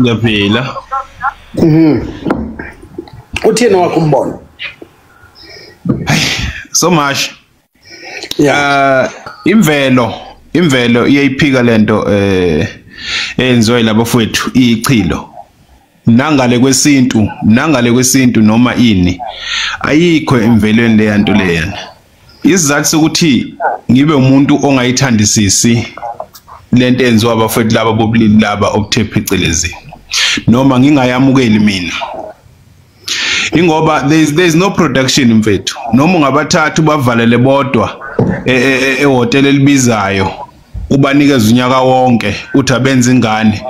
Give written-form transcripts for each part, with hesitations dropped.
Ngiyaphila. Uthini wakho umbono? So much. Yeah. Imvelo iyayiphika lento eyenziwa yilabafowethu ichilo. Nangale kwesintu noma ini ayikho emvelweni leyanto leyana. Isizathu sokuthi ngibe umuntu ongayithandisisi lento enziwa abafowethu laba bobulili laba obuthe phecelezi noma ngingayamukeli mina, ingoba there is no production mfethu. Noma ungabathatha bavalele bodwa ehhotel elibizayo ubanikeza unyaka wonke uthi abenze ingane,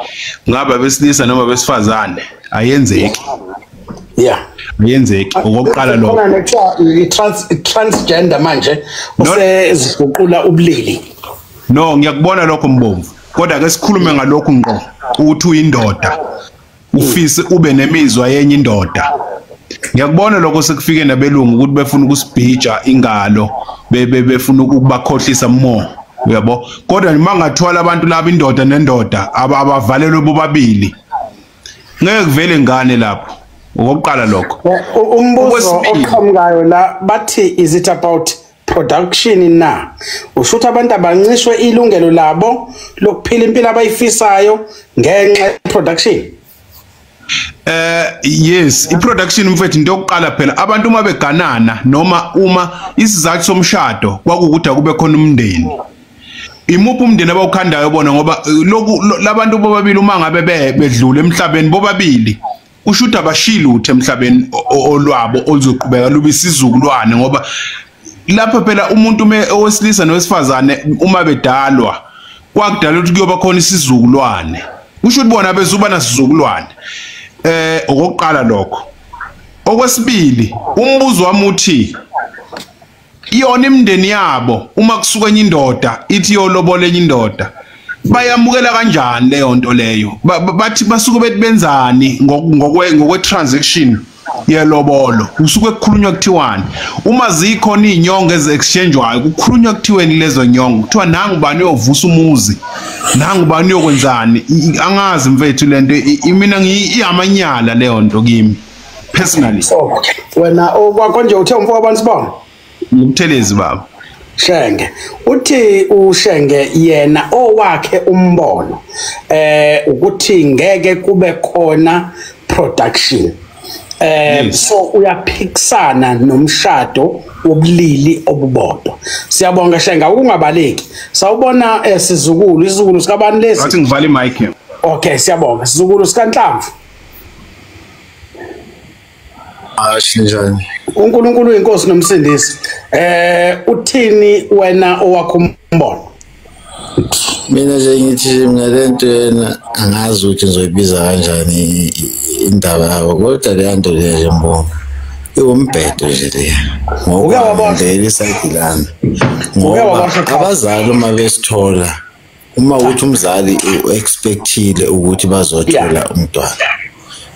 ngaba besilisa noma besifazane, ayenzeki. Yeah, ayenzeki. Okokuqala lokho i-transgender manje useziguqula ubulili. No, ngiyakubona lokho Mbomvu, kodwa ke sikhulume ngalokhu ngqo ukuthi uyindoda ufise ube nemizwa yenye indoda. Ngiyakubona lokho sekufike nabelungu ukuthi befuna ukusibhija ingalo, befuna ukubakhohlisa more, uyabo. Kodwa mangathwala abantu laba indoda nendoda abavalelwe bobabili, ngeke kuvele ingane lapho. Okokuqala lokho. Umbuzo oqhamukayo la bathi is it about production na? Usho ukuthi abantu abancishwe ilungelo labo lokuphila impilo abayifisayo ngenxa ye production? Yes, i-production mfethu into yokuqala phela. Abantu uma beganana noma uma isizathu somshado kwakukuthi akube khona umndeni. Imuphi umndeni abawukhandayo bona? Ngoba lokhu labantu bobabili uma ngabe bedlula emhlabeni bobabili, kusho ukuthi abashilo uthe emhlabeni olwabo oluzoqhubeka lube isizukulwane. Ngoba lapha phela umuntu owesilisa nowesifazane uma bedalwa kwakudala ukuthi kuyoba khona isizukulwane, kusho ukuthi bona bezuba nasizukulwane. Okokuqala lokho. Okwesibili, umbuzo wami uthi iyona imindeni yabo uma kusuka enye indoda ithi yolobola enye indoda, bayamukela kanjani leyo nto leyo? Bathi basuke bethi benzani ngokwe transaction yelobolo? Kusuke kukhulunywa kuthiwani uma zikhona izinyongo ezi-exchangewayo? Kukhulunywa kuthiweni lezo nyongo? Kuthiwa nangu bani uyovusa umuzi, nangu bani uyokwenzani? Angazi mfethu lento, mina ngiyamanyala leyo nto kimi personally. So wena okwakho nje uthe umfo wabantu sibonga Ngibuthelezi baba Shenge. Uthi uShenge yena owakhe umbono ukuthi ngeke kube khona production. Yes. So uyaphikisana nomshado wobulili obubodwa. Siyabonga Shenge, ukungabaleki. Sawubona sizukulu, isizukulu sikabani lesi? Ngathi ngivale imic. Okay, siyabonga. Sizukulu sikaNhlamvu. Njani? uNkulunkulu uyinkosi nomsindisi. Uthini wena owakho umbono? Mina nje ngithi mina lento yena angazi ukuthi ngizoyibiza kanjani indaba yabo, kodwa le nto le nje mbongo iwumbhedo nje le. Uke waboshwa? Ngoba Uke ngoba waboshwa cha? abazali uma besithola, uma ukuthi umzali u-expectile ukuthi bazothola umntwana,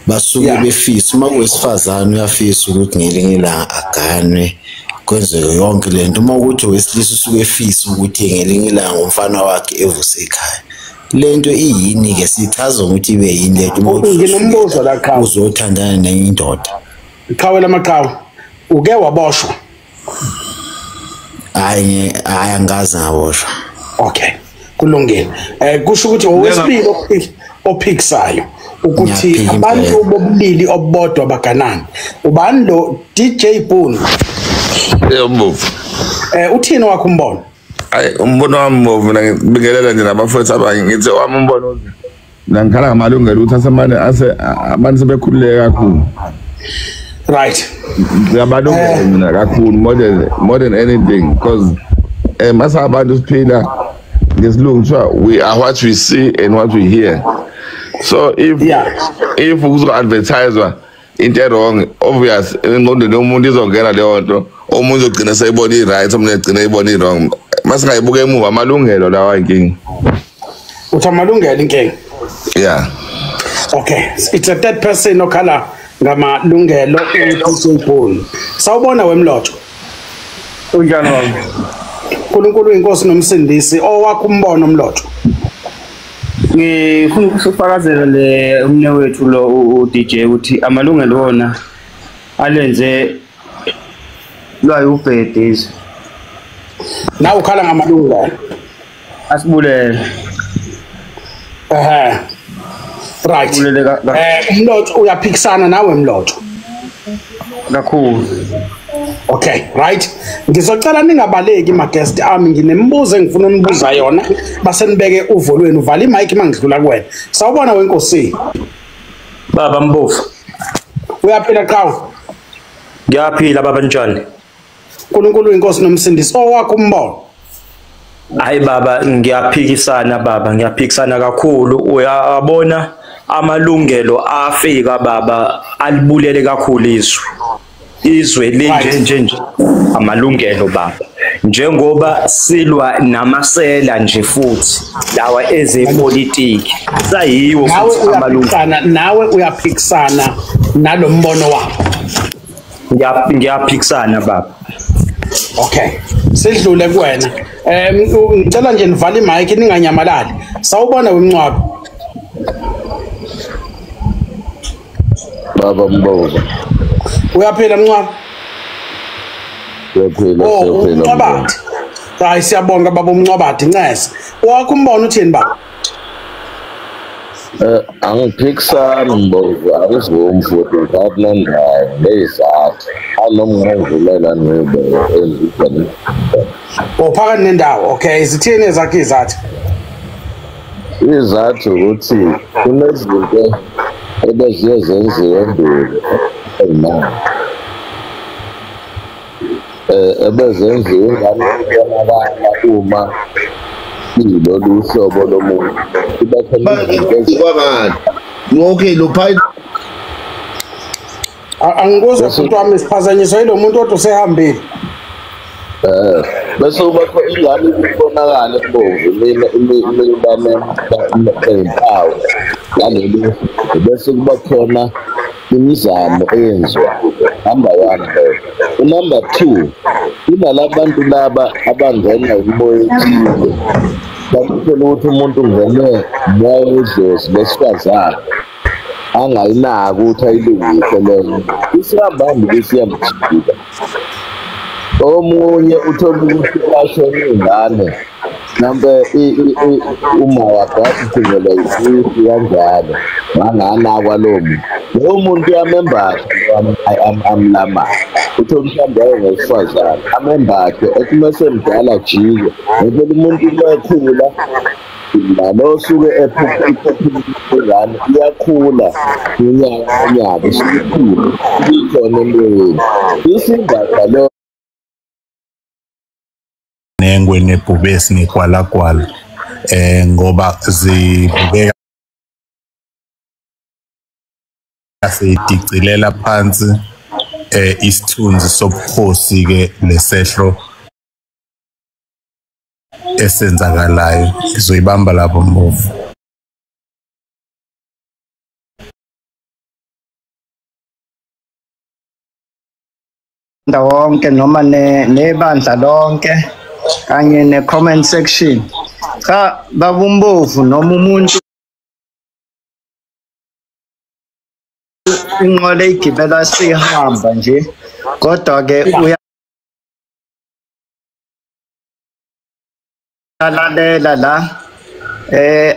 basuke befisa. Uma kuwesifazane uyafisa ukuthi ngelinye ilanga aganwe kwenzeke yonke lento. Uma ukuthi owesilisa usuke efisa ukuthi ngelinye ilanga umfana wakhe evuse ekhaya. Lento iyini ke? Sichaza ukuthi ibe yini lento uma uthi Nginombuzo la qhawe. uzothandana nenye indoda. Qhawe lamaqhawe, uke waboshwa? Hayi, hayi, angazi ngaboshwa. Okay, kulungile. Kusho ukuthi owesibili ophikisayo ukuthi Ngiyaphika abantu impela. bobulili obubodwa baganana. Ubani lo DJ Boone? Yebo Mbovu. Uthini wakho umbono? Hayi, umbono wami Mbovu, mina ngibingelela nje nabafowethu abanye, ngithi wami umbono uthi mina ngikhala ngamalungelo ukuthi asemane ase abantu sebekhululeke kakhulu. Right. Ngabalungelo mina kakhulu more than anything, because mase abantu siphila ngesilungu kuthiwa we are what we see and what we hear. So if if kuzo-advertiswa into wrong, obvious engqondweni yomuntu izongena leyo nto, omunye uzogcina seyibona i-right, omunye egcina eyibona i-wrong. Masingayibuka emuva amalungelo lawa inkinga. Uthi amalungelo inkinga? Yeah. Okay, it's a third person okhala ngamalungelo uDJ Boone. Sawubona wemlotho. Unjani baba? uNkulunkulu uyinkosi nomsindisi, owakho umbono mlotho. Ngifuna ukusifakazela le umne wethu lo uDJ ukuthi amalungelo wona alenze lwayo ubhedezi. Nawe ukhala ngamalungelo. Asibulele. Right. Mlotho uyaphikisana nawe Mlotho. Kakhulu. Okay, right. Ngizocela ningabaleki ma guest ami, nginembuzo engifuna unibuza yona base nibeke uvo lwenu. Vala imic mangidlula kuwena. Sawubona wenkosi. Baba Mbovu. Uyaphila qhawe? Ngiyaphila baba, njani? uNkulunkulu inkosi nomsindisi owakho umbono. Hayi baba, ngiyaphikisana baba, ngiyaphikisana kakhulu. Uyabona amalungelo afika baba alibulele kakhulu izwe. Izwe linje nje nje amalungelo baba, njengoba silwa namasela nje futhi lawa ezepolitiki sayiwo futhi amalungelo. Nawe uyaphikisana nalombono wakho? Ngiyaphikisana baba. Okay, sidlule kuwena. Ngicela nje nivale imic ninganyamalali. Sawubona wemncwabo. Baba Mbovu. Uyaphila Mncwabo? Uyaphila, uyaphila. Mncwabadi. Hayi siyabonga baba uMncwabadi, ncese. Wakho umbono uthini baba? Angiphikisani Mbovu, angizumi futhi ngithatha nendawo nezizathu anomngangivulela ngibe ezibheni. Uphakathi nendawo. Okay, zithini ezakhe izathu? Izathu ukuthi kunezinto ebeziye zenziwe endulo ebezenziwe ingane ibonakala uma ilolu hlobo lomuntu. Okay, lo phayini angikuzwa futhi wami, siphazanyiswa yilo muntu odwa usehambile. Bese kuba ingane ibonakala Mbovu mina impawu yalolu, bese kuba khona imizamo eyenziwa. Number 1 leyo. Number 2, kunalabantu laba abangena umoya ethile. Bakuthola ukuthi umuntu ungene moya wedlozi besifazane angayinaki ukuthi ayilungise leyo. Isihambambi besiyamjika. Omunye uthola ukuthi bashona ingane mhlambe uma wakhe wathungela isisu kanjalo wanganakwa lo muntu. Lowo muntu uyamembatha amlama, uthola mhlawumbe wayengowesifazane amembathe ethi mesemdala ajike. Ngoba umuntu uma ekhula nalo osuke ephupha ingane iyakhula unyaka nonyaka isikhula ikhona emoyeni isimbatha lo nengwe nebhubesi negwalagwala ngoba zibukeka seyidicilela phansi isithunzi sobukhosi ke lesehlo esenzakalayo. Ngizoyibamba lapho Mbovu. Wonke noma nebandla lonke kanye ne-comment section. Cha baba uMbovu, noma umuntu inqola igibela sihamba nje, kodwa ke uyalalela la.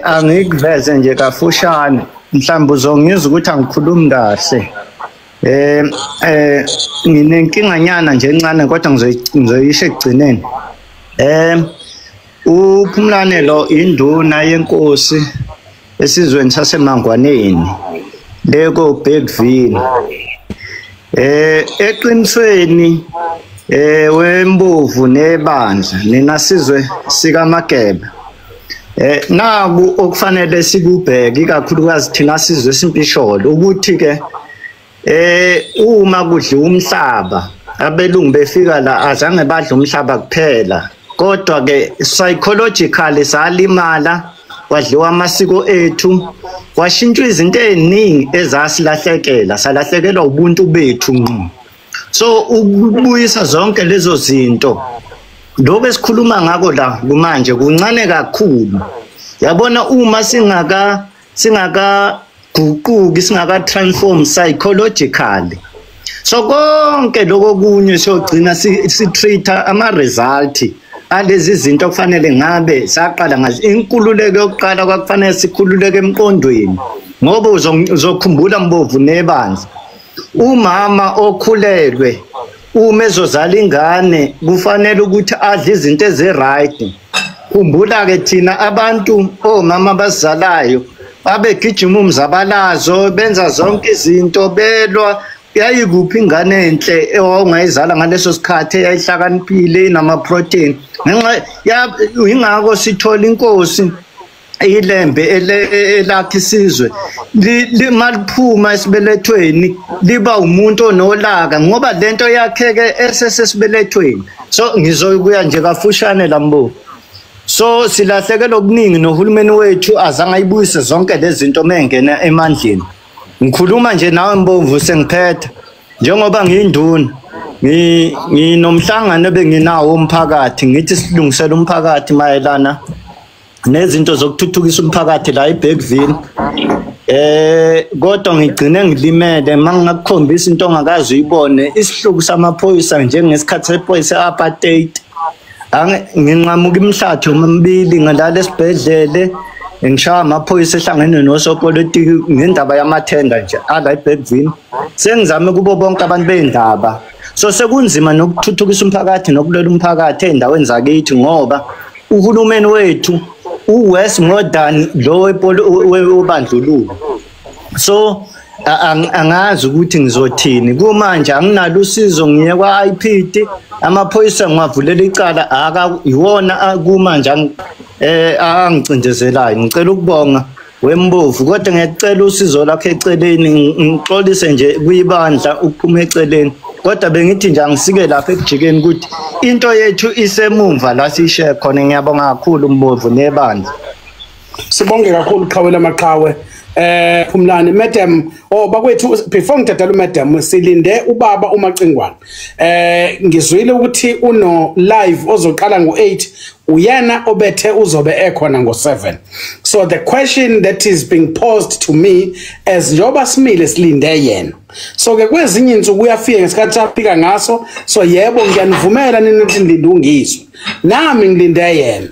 Angikuveze nje kafushane, mhlawumbe uzongizwa ukuthi angikhulumi kahle. Nginenkinganyana nje encane kodwa ngizoyisho ekugcineni. uPhumlane lo induna yenkosi esizweni saseMangwaneni leko Bergville. Eqinisweni wembovu nebandla nina sizwe sikaMageba. Naku okufanele sikubheke ikakhulukazi thina sizwe simpisholo ukuthi ke uma kudliwa umhlaba abelungu befika la azange badla umhlaba kuphela, kodwa ke psychologically salimala, kwadliwa amasiko ethu, kwashintshwa izinto eziningi ezasilahlekela, salahlekelwa ubuntu bethu ngqo. So ukubuyisa zonke lezo zinto lokho esikhuluma ngako la kumanje kuncane kakhulu. Yabona uma singaka guquki, singaka transform psychologically, so konke lokho kunye siyogcina si-treat-a ama result alezi zinto okufanele ngabe saqala ngazo. Inkululeko yokuqala kwakufanele sikhululeke emqondweni, ngoba uzokhumbula Mbovu nebandla, umama okhulelwe uma ezozala ingane kufanele ukuthi adle izinto ezi-right. Khumbula ke thina abantu omama abazalayo babegijima umzabalazo, benza zonke izinto, belwa. Yayikuphi ingane enhle owawungayizala ngaleso sikhathi eyayihlakaniphile inama-protein? Ngenxa ingakho sithola inkosi iLembe elakhe isizwe maliphuma esibelethweni liba umuntu onolaka, ngoba lento yakheke esesesibelethweni. So ngizokuya nje kafushane lambo. So silahlekela okuningi, nohulumeni wethu azange ayibuyise zonke lezi zinto mengena emandleni. Ngikhuluma nje nawe Mbomvu sengiphetha, njengoba ngiyinduna nginomhlangano ebenginawo umphakathi, ngithi silungisele umphakathi mayelana nezinto zokuthuthukisa umphakathi la eBergville. Kodwa ngigcine ngilimele mangingakukhombisa into ongakaze uyibone, isihluku samaphoyisa njengesikhathi sephoyisa apartheid. Nginqamuka imihlathu yomibili, ngalala esibhedlele, ngishaya amaphoyisa ehlangene nosopolitiki ngendaba yamathenda nje ala eBergville. Sengizame kubo bonke abantu bendaba. So sekunzima nokuthuthukisa umphakathi nokulwela umphakathi ey'ndaweni zakithi, ngoba uhulumeni wethu u-worse more than lo webandlululo. So angazi ukuthi ngizothini kumanje, anginalo usizo, ngiye kwa-IPD, amaphoyisa ngiwavulela icala, iwona kumanje angicindezelayo. Ngicela ukubonga wembovu, kodwa ngiyacela usizo lakho eceleni, ngixolise nje kuyibandla ukuphuma eceleni, kodwa bengithi nje angisike lapha ekujikeni ukuthi into yethu isemumva la sishe khona. Ngiyabonga kakhulu Mbovu nebandla. Sibonge kakhulu qhawe lamaqhawe. Phumlani madam, oh bakwethu, before ngidedela umadam silinde ubaba uMacingwane. Ngizwile ukuthi uno live ozoqala ngo8, uyena obethe uzobe ekhona ngo7. So the question that is being posed to me as njoba simile silinde yena. So ke kwezinye insuku uyafika ngesikhathi afika ngaso, so yebo ngiyanivumela nini ukuthi nilinde ungizwe. Nami ngilinde yena.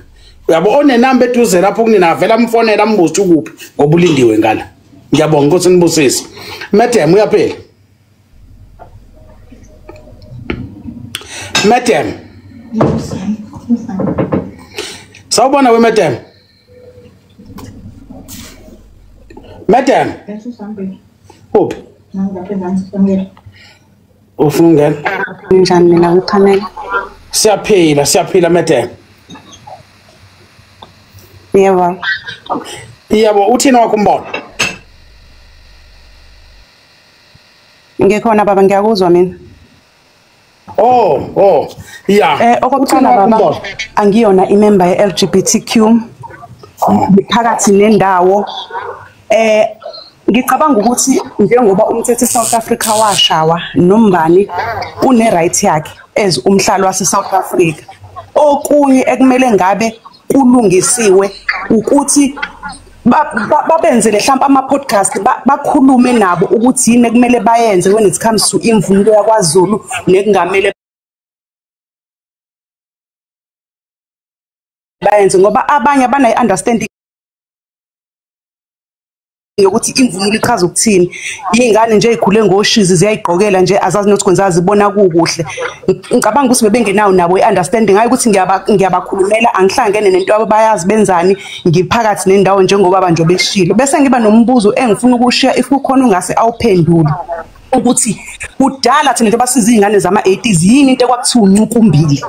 Uyabo onenamba eduze lapho kunina avela amfonela ambuze ukuphi ngoba ulindiwe ngala. Ngiyabonga ukuthi nibusise. Madam uyaphila. Madam. Sawubona we madam. Madam. Uphi? Ufuna ungena? Njani mina kuPamela? Siyaphila, siyaphila madam. Yebo. Yebo, uthini wakho umbono? Ngikhona baba, ngiyakuzwa mina. Oh, yeah. Okokuqala baba, angiyona imember ye-LGBTQ. Phakathi nendawo. Ngicabanga ukuthi njengoba umthetho eSouth Africa washawa nombani une right yakhe as umhlali wase South Africa. Okunye ekumele ngabe kulungisiwe ukuthi babenzele mhlawumbe ama podcast bakhulume nabo ukuthi yini ekumele bayenze when it comes to imvunulo yakwaZulu nekungamele bayenze, ngoba abanye abanayi understanding yokuthi imvunulo ichaza ukuthini. Ingane nje ezikhule ngoshizi ziyayigqokela nje, azazi nokuthi kwenza zibona kukuhle. Ngicabanga ukuthi bebengenawo nabo i-understanding, hayi ukuthi ngiyabakhulumela, angihlangene nento yabo, bayazi benzani, ngiphakathi nendawo njengoba nje beshilo. Bese ngiba nombuzo engifuna ukushiya if kukhona ungase awuphendule, ukuthi kudala thina njengoba sizingane zama-80s yini into ekwakuthiwa uncukumbili?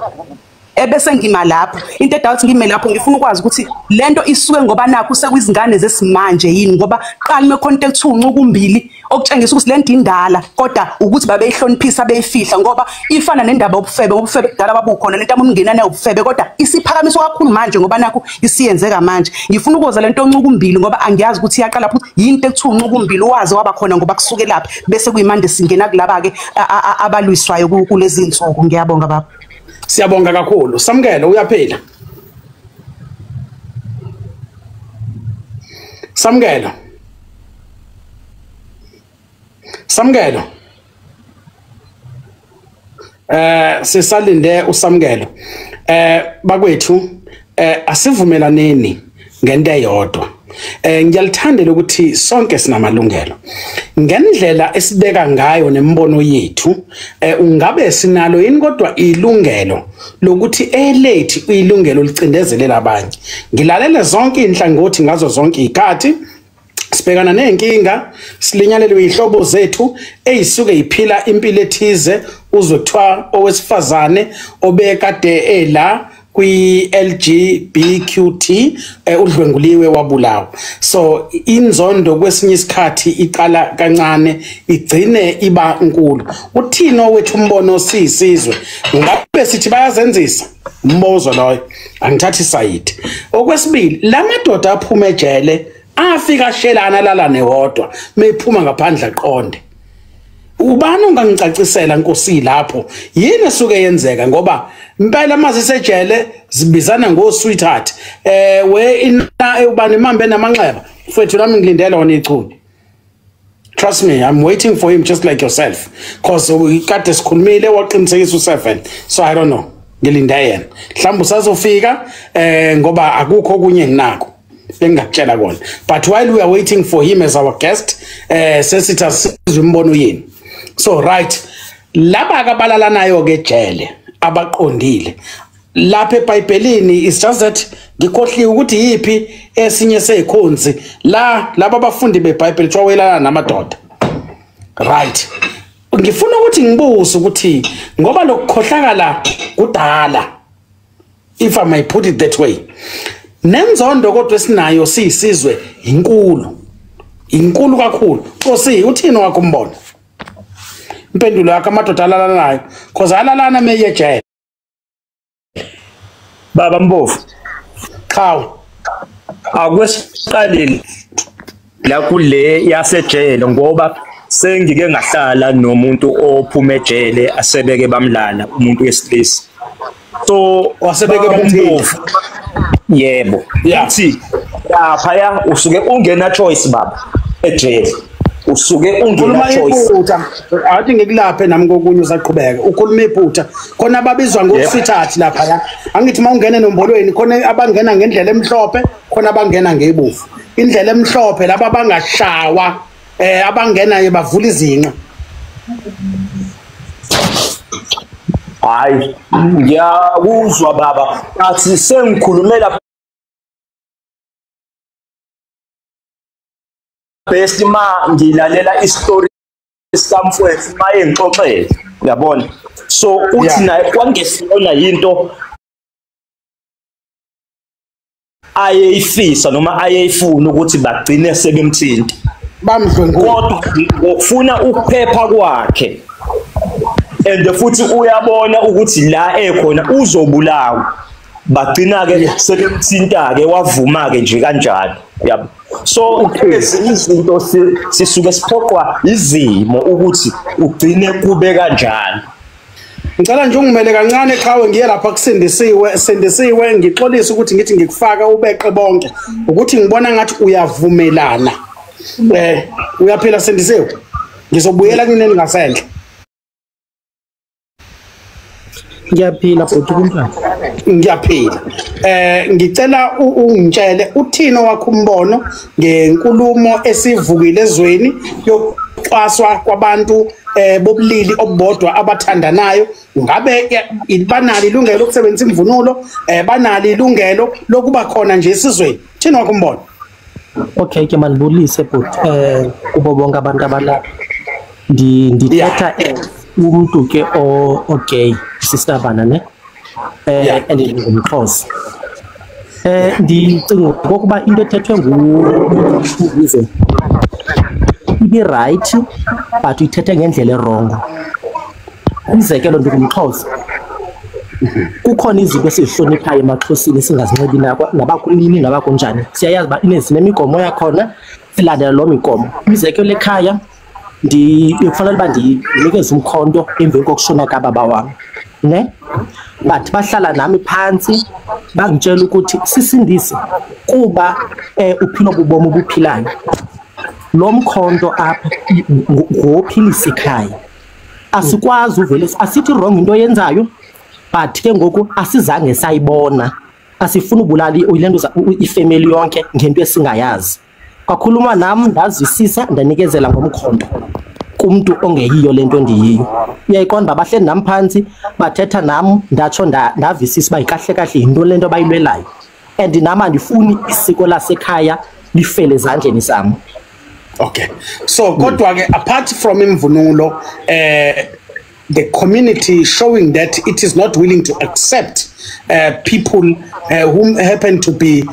Ebese ngima lapho, into edala ukuthi ngime lapho, ngifuna ukwazi ukuthi lento isuke ngoba nakho sekuyizingane zesimanje yini, ngoba qala mekhona into ekuthiwa uncukumbili okutshengisa ukuthi lento indala, kodwa ukuthi babeyihloniphisa beyifihla, ngoba ifana nendaba yobufebe, ubufebe kudala babukhona lento amngenana ubufebe, kodwa isiphakamiswa kakhulu manje ngoba nakho isiyenzeka manje. Ngifuna ukuzwa lento oncukumbili ngoba angiyazi ukuthi iyaqala futhi yini into ekuthiwa uncukumbili, wazi waba khona ngoba kusuke lapha bese kuyimande singena kulaba ke abalwiswayo kulezi insuku. Ngiyabonga baba. Siyabonga kakhulu. Samukelo uyaphila. Samkelo. Samkelo. Sisalinde uSamkelo. Bakwethu asivumelaneni ngento eyodwa. Ngiyalithandela ukuthi sonke sinamalungelo. Ngendlela esibeka ngayo nembono yethu, ungabe sinalo yini kodwa ilungelo lokuthi elethu ilungelo licindezelela abanye. Ngilalele zonke inhlangothi ngazo zonke izikhathi. Sibhekana nenkinga, silinyalelwe ihlobo zethu eyisuke iphila impilo ethize, uzwe kuthiwa owesifazane obekade ela kwi-LGBTQ udlwenguliwe wabulawa. So inzondo kwesinye isikhathi iqala kancane igcine iba nkulu. Uthini owethu umbono siyisizwe? Ngabe sithi bayazenzisa? Umbozo loyo, angithathi sayidi. Okwesibili, lamadoda aphuma ejele afika shelana lalane wodwa mephuma ngaphandle aqonde. Ubani ongangicacisela Nkosi lapho yini esuke yenzeka? Ngoba impela mase sejele zibizana ngo sweetheart, we ina ubani mambe namanxeba. Mfethu nami ngilindele wona ichunu. Trust me, I'm waiting for him just like yourself, cause kade sikhulumile waqinisekisa u7, so I don't know, ngilinde yena mhlawumbe usazofika ngoba akukho okunye nginakho bengakutshela kona. But while we are waiting for him as our guest, sesithi asizwe imbono yenu. So right, laba akabalalanayo ke ejele abaqondile lapha eBhayibhelini, it's just that ngikhohliwe ukuthi yipi esinye sezikhonzi la laba abafundi beBhayibheli kuthiwa welana namadoda. Right, ngifuna ukuthi ngibuze ukuthi ngoba lokukhohlakala kudala, if I may put it that way, nenzondo kodwa esinayo siyisizwe inkulu, inkulu kakhulu. Nkosi, uthini wakho umbono? Impendulo yakho, amadoda alalanayo cause alalana meyejele. Baba Mpofu, qhawe, akwesiqaleni la kule yasejele, ngoba sengike ngahlala nomuntu ophuma ejele asebeke bamlala, umuntu wesilisa. So wasebeke bamthinta. Yebo, uthi lapha ya usuke ungena choice baba ejele, usuke ungena choice. Athi ngikulaphe nami kokunye usaqhubeka ukhuluma iphutha. Khona ababizwa ngo-sweetheart lapha ya, angithi mawungena enombolweni khona abangena ngendlela emhlophe, khona abangena ngebovu. Indlela emhlophe laba abangashawa, abangena bavula izinqa. Hayi, ngiyakuzwa baba, athi sengikhulumela best ma ngilalela isitori sikamfowethu maye ngixoxele, uyabona. So uthi naye kwangesiyona yinto ayeyifisa noma ayeyifuna ukuthi bagcine sebemthinta, bamdlwengula, kodwa ngokufuna ukuphepha kwakhe, and futhi uyabona ukuthi la ekhona uzobulawa, bagcina ke sebemthinta ke, wavuma ke nje kanjalo, yabo. So ezinye izinto sisuke siphoqwa izimo ukuthi ugcine kube kanjalo. Ngicela nje ungimele kancane qhawe, ngiye lapha kusindisiwe. Sindisiwe, ngixolisa ukuthi ngithi ngikufaka ubeqe bonke, ukuthi ngibona ngathi uyavumelana. Uyaphila Sindisiwe? Ngizobuyela kunini ngasenhle. Ngiyaphila bhuti, kunjani? Ngiyaphila. Ngicela ungitshele uthini wakho umbono ngenkulumo esivukile ezweni yokuxwaswa kwabantu bobulili obubodwa abathandanayo. Ngabe banalo ilungelo lokusebenzisa imvunulo, banalo ilungelo lokuba khona nje esizweni? Thini wakho umbono? Okay ke manibulise bhuti, kubo bonke abantu abalapha. Ndithetha umuntu ke o-gay, sister bana ne, and ngumXhosa. Ndicinga ngokuba into ethethwe nguZe ibe right, but uyithethe ngendlela erongo. Umzekelo, ndingumXhosa, kukhona izinto esizihloniphayo emaXhoseni singazinxibi nabakunini nabakunjani. Siyayazi uba sinemigomo yakhona, silandela loo migomo. Umzekelo, ekhaya ndikufanele uba ndinikeze umkhonto emveni kokushona kababa wam, ne? But bahlala nami phansi bangitshela ukuthi sisindise kuba uphila ubomi obuphilayo. Lo mkhonto apha ngophilisa ekhaya. Asikwazi uvele asithi wrong into oyenzayo, but ke ngoku asizange sayibona. Asifuna ubulali lento ifamily yonke ngento esingayazi. Kwakhuluma nami ndazwisisa ndanikezela ngomkhonto kumuntu ongeyiyo lento endiyiyo. Uyayiqonda bahleli nami phansi bathetha nami ndatsho ndavisisa uba kahle kahle yinto lento abayilwelayo. And nami andifuni isiko lasekhaya lifele ezandleni zami. Okay. So kodwa ke apart from imvunulo, the community showing that it is not willing to accept people who happen to be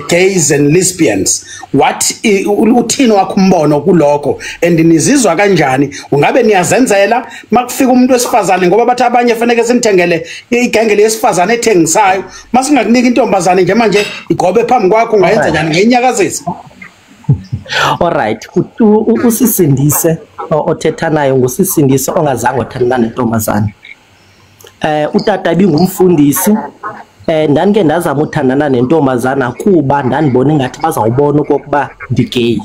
gays and lesbians. What uthini wakho umbono kuloko and nizizwa kanjani? Ungabe niyazenzela makufika umuntu wesifazane, ngoba bathi abanye fanele simthengele igenge lesifazane ethengisayo, masingakunika intombazane nje manje igobe phambi kwakho, ungayenza njani ngenyakazisa? Alright, usisindise othetha nayo ngusisindise ongazange othandana nentombazane. Utata ibingumfundisi, ndandike ndazama uthandana nentombazana kuba ndandibona ingathi bazawubona okokuba ndigay.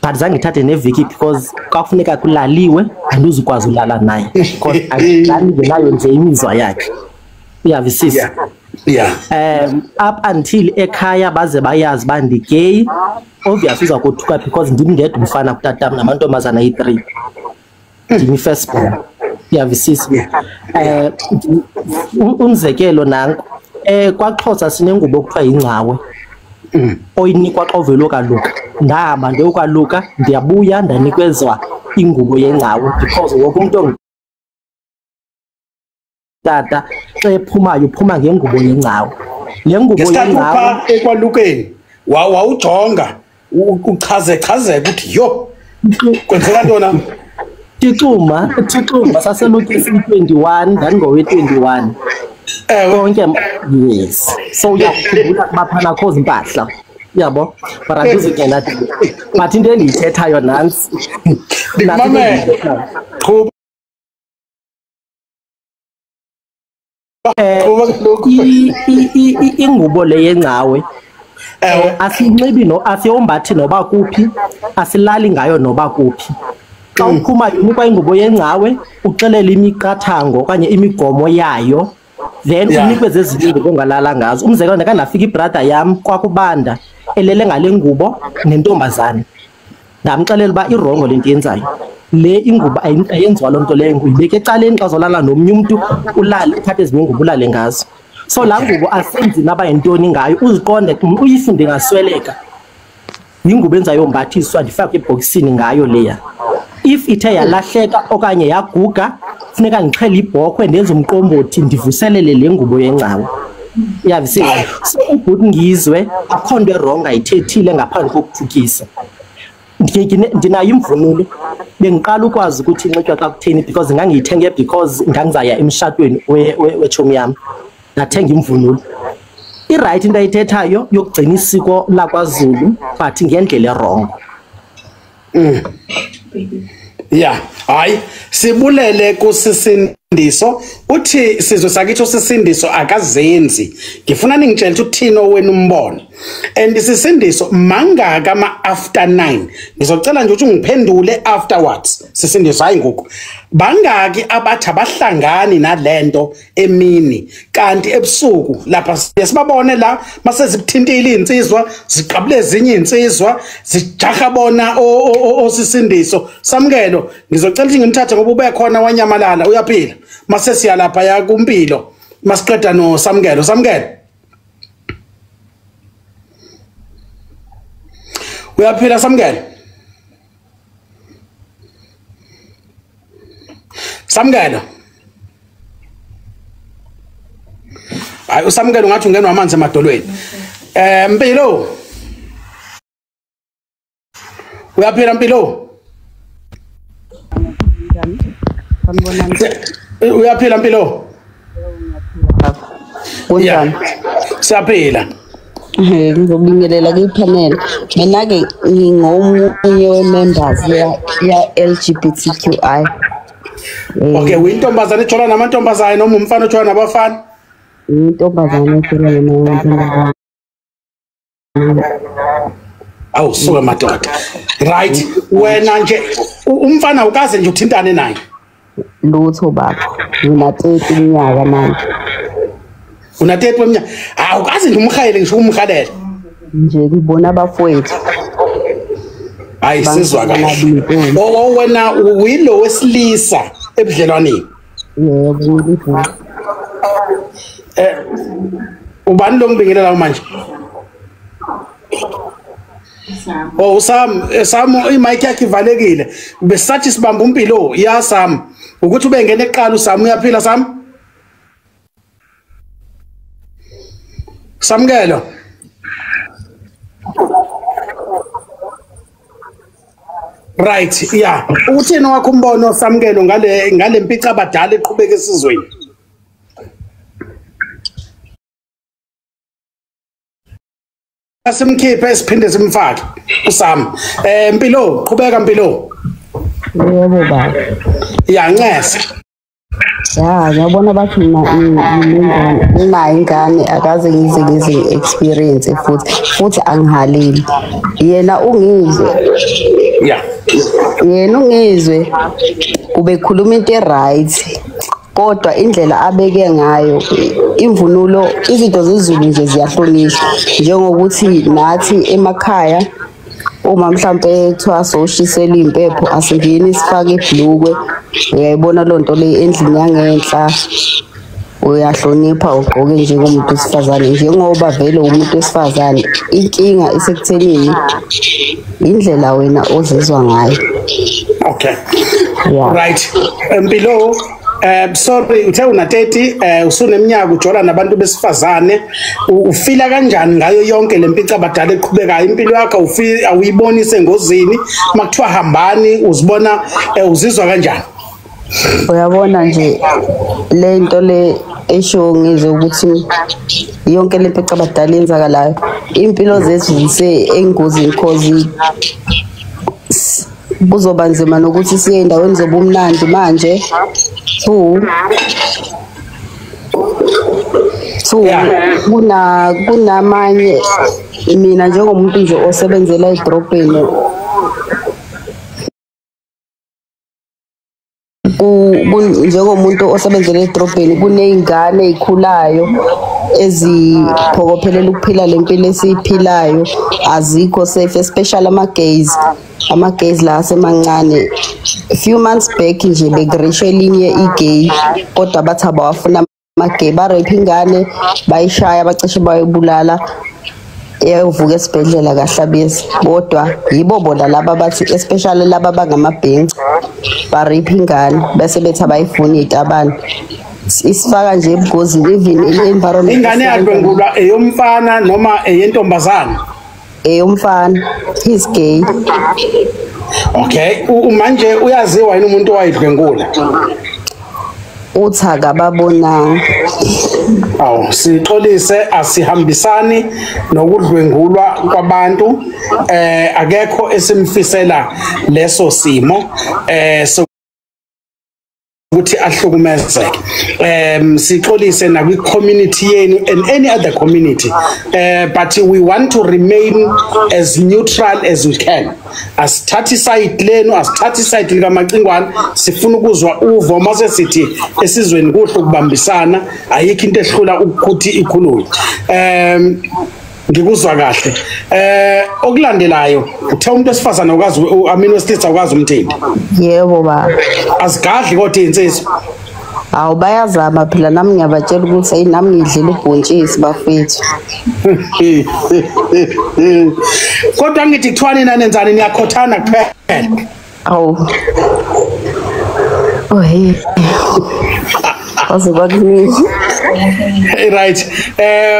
But zange ngithathe neviki because kwakufuneka kulaliwe, andizukwazi ulala naye because andingenayo nje imizwa yakhe. Uyavisisa? Yeah. Up until ekhaya baze bayazi ba ndigay, obviously uza kothuka because ndim ndedwa umfana kutatam namantombazana ayi-3. Ndimi first born. Uyavisisa? Umzekelo nanku, kwaXhosa sinengubo okuthiwa yingcawe oyinikwa xa uvela ukaluka. Ndahamba ndiyokwaluka, ndiyabuya ndanikezwa ingubo yengcawe because wonke umntu tata xa ephumayo uphuma ngengubo yengcawe. Le ngubo yengcawe ekwalukeni wawujonga uchaze ukuthi yo kwenzeka ntona. Tixuma saselokisi 21 ndandingowe 21. Konke yes. So uyakhumbula baphana kho impahla. Yabo, but andizukena but into endiyithethayo nantsi. Qhuba. Ingubo le yengcawe asinxibi no asiyombathi noba kuphi, asilali ngayo noba kuphi. Xa uphumayo unikwa ingubo yengcawe, uxelele imiqathango okanye imigomo yayo, then unikwe zezinye izinto ongalala ngazo. Umzekelo, ndake ndafika ibrother yam kwakubanda elele ngale ngubo nentombazane. Ndamxelela uba irongo le nto yenzayo. Le ingubo ayenziwa loo nto leyo, uyibeke ecaleni xa uzolala nomnye umntu, ulale uthathe ezinye ingubo ulale ngazo. So laa ngubo asenzi naba yintoni ngayo, uziqonde uyifunde ngasweleka. Yingubo endizayombathiswa ndifake ebhokisini ngayo leya. If ithe yalahleka okanye yaguga, funeka ndixhele ibhokhwe ndenze umqombothi ndivuselele le ngubo yengcawe. Uyavisisa? So ubhuti Ngizwe akho nto erongo ayithethile ngaphandle kokuthukisa. Ndinayo imvunulo, bengiqala ukwazi ukuthi inxitywa xa kutheni because ngangiyithenge because ngangizaya emshatweni wetshomi yam, ndathenga imvunulo. I-right into ayithethayo yokugcina isiko lakwaZulu but ngendlela erongo. Yeah, hayi sibulele kusisindiso. Uthi sizwe sakithi usisindiso akazenzi. Ngifuna ningitshele ukuthi uthini owenu umbono. And sisindiso mangaka ama after 9. Ngizocela nje ukuthi ungiphendule afterwards. Sisindiso hayi ngoku. Bangaki abathi abahlangani nalento emini kanti ebusuku lapha siyababone la masezikuthintile insizwa ziqabule ezinye insizwa zijaha bona osisindiso. Samukelo ngizocela ukuthi ngimthathe ngoba ube khona wanyamalala uyaphila. Mase siya lapha ya kumpilo masiqeda no Samukelo. Samukelo uyaphila Samukelo? Samukelo, hayi uSamukelo ungathi ungenwa amanzi emadolweni. Mpilo uyaphila Mpilo? Uyaphila Mpilo? Kunjani? Siyaphila. Ngizobingelela kwipanel. Mina ke ngingomunye we-members ya LGBTQI. Okay, uyintombazane ejola namantombazane noma umfana ojola nabafana? Intombazane ejola namantombazane. Awu suka madoda. Right, wena nje umfana ukaze nje uthintane naye? Lutho baba, ngina 30 iminyaka manje. Una 30 iminyaka? Awukaze nje umhayele ngisho umhalele. Nje ngibona abafowethu. Hayi sizwa kahle. Oh wena uyilo wesilisa ebudlelwaneni? Yebo. Ubani lo ngibingelela manje? Oh Sam, Sam imic yakhe ivalekile. Besathi sibamba uMpilo. Ya Sam, ukuthi ubengena eqala uSam uyaphila Sam? Samkelo. Right, yeah. Uthini wakho umbono Samkelo ngale mpica abadala eqhubeka esizweni? Asimkhiphe siphinde simfake uSam. Mpilo, qhubeka Mpilo. Yebo baba. Ya ncese. Ya, ngiyabona bathi mina nginayo ingane akaze ngize experience futhi angihaleli. Yena ungizwe. Yeah. Yena ungizwe ubekhuluma into right. Kodwa indlela abeke ngayo imvunulo izinto zezulu nje ziyahlonishwa, njengokuthi nathi emakhaya uma mhlambe kuthiwa soshisela impepho asingeni sifake ibhlukwe, uyayibona lonto le endlini yangenhla, uyahlonipha ugqoke njengomuntu wesifazane, njengoba vele umuntu wesifazane. Inkinga isekuthenini indlela wena ozizwa ngayo. Okay. Yeah. Right. Mpilo, sorry uthe una 30, usuneminyaka ujola nabantu besifazane, ufila kanjani ngayo yonke lempica abadala eqhubekayo impilo yakho? Awuyiboni sengozini makuthiwa hambani, uzibona uzizwa kanjani? Uyabona nje lento le esho ngizwe ukuthi yonke lempica abadala yenzakalayo, impilo zethu zise engozini cause kuzoba nzima nokuthi siye endaweni zobumnandi manje. Two kunamanye, mina njengomuntu nje osebenzela edrobheni, njengomuntu osebenzela edrobheni kuney'ngane ey'khulayo eziphokophelela ukuphila lempilo esiyiphilayo, azikho safe, especially ama-gays la asemancane. Few months back nje bekurishe elinye i-gay, kodwa bathi abawafuna ama-gay, ba-rape ingane bayishaya bacishe bayibulala, eyayovuka esibhedlela kaHlabisa. Kodwa yibo bona laba bathi, especially laba bangamabhenci, ba-rape ingane bese bethi abayifuni iy'tabane. Isifaka nje ebungozini even i-environment. Ingane yadlwengulwa eyomfana noma eyentombazane? Eyomfana, he's gay. Okay, manje uyaziwa yini umuntu owayidlwengula? Uthi akababonanga. Awu, sixolise, asihambisani nokudlwengulwa kwabantu. Akekho esimfisela leso simo ukuthi ahlukumezeke. Sixolise nakwi community yenu and any other community, but we want to remain as neutral as we can. Asithathi side lenu, asithathi side likaMacingwane, sifuna ukuzwa uvo mase sithi esizweni kuhle ukubambisana, ayikho into ehlula ukuthi ikhulunywe. Ngikuzwa kahle. Okulandelayo, uthe umuntu wesifazane awukazi, I mean wesilisa awukazi umthinta? Yebo baba. Azigadli kodwa izinsizwa? Awu bayazama phela, nami ngiyabatshela ukuthi hey nami ngidlela ubhontshisi bafethu. Kodwa ngithi kuthiwani nanenzani, niyakhothana kuphela? Awu. Oh hey. Waze kwakuningi. Right.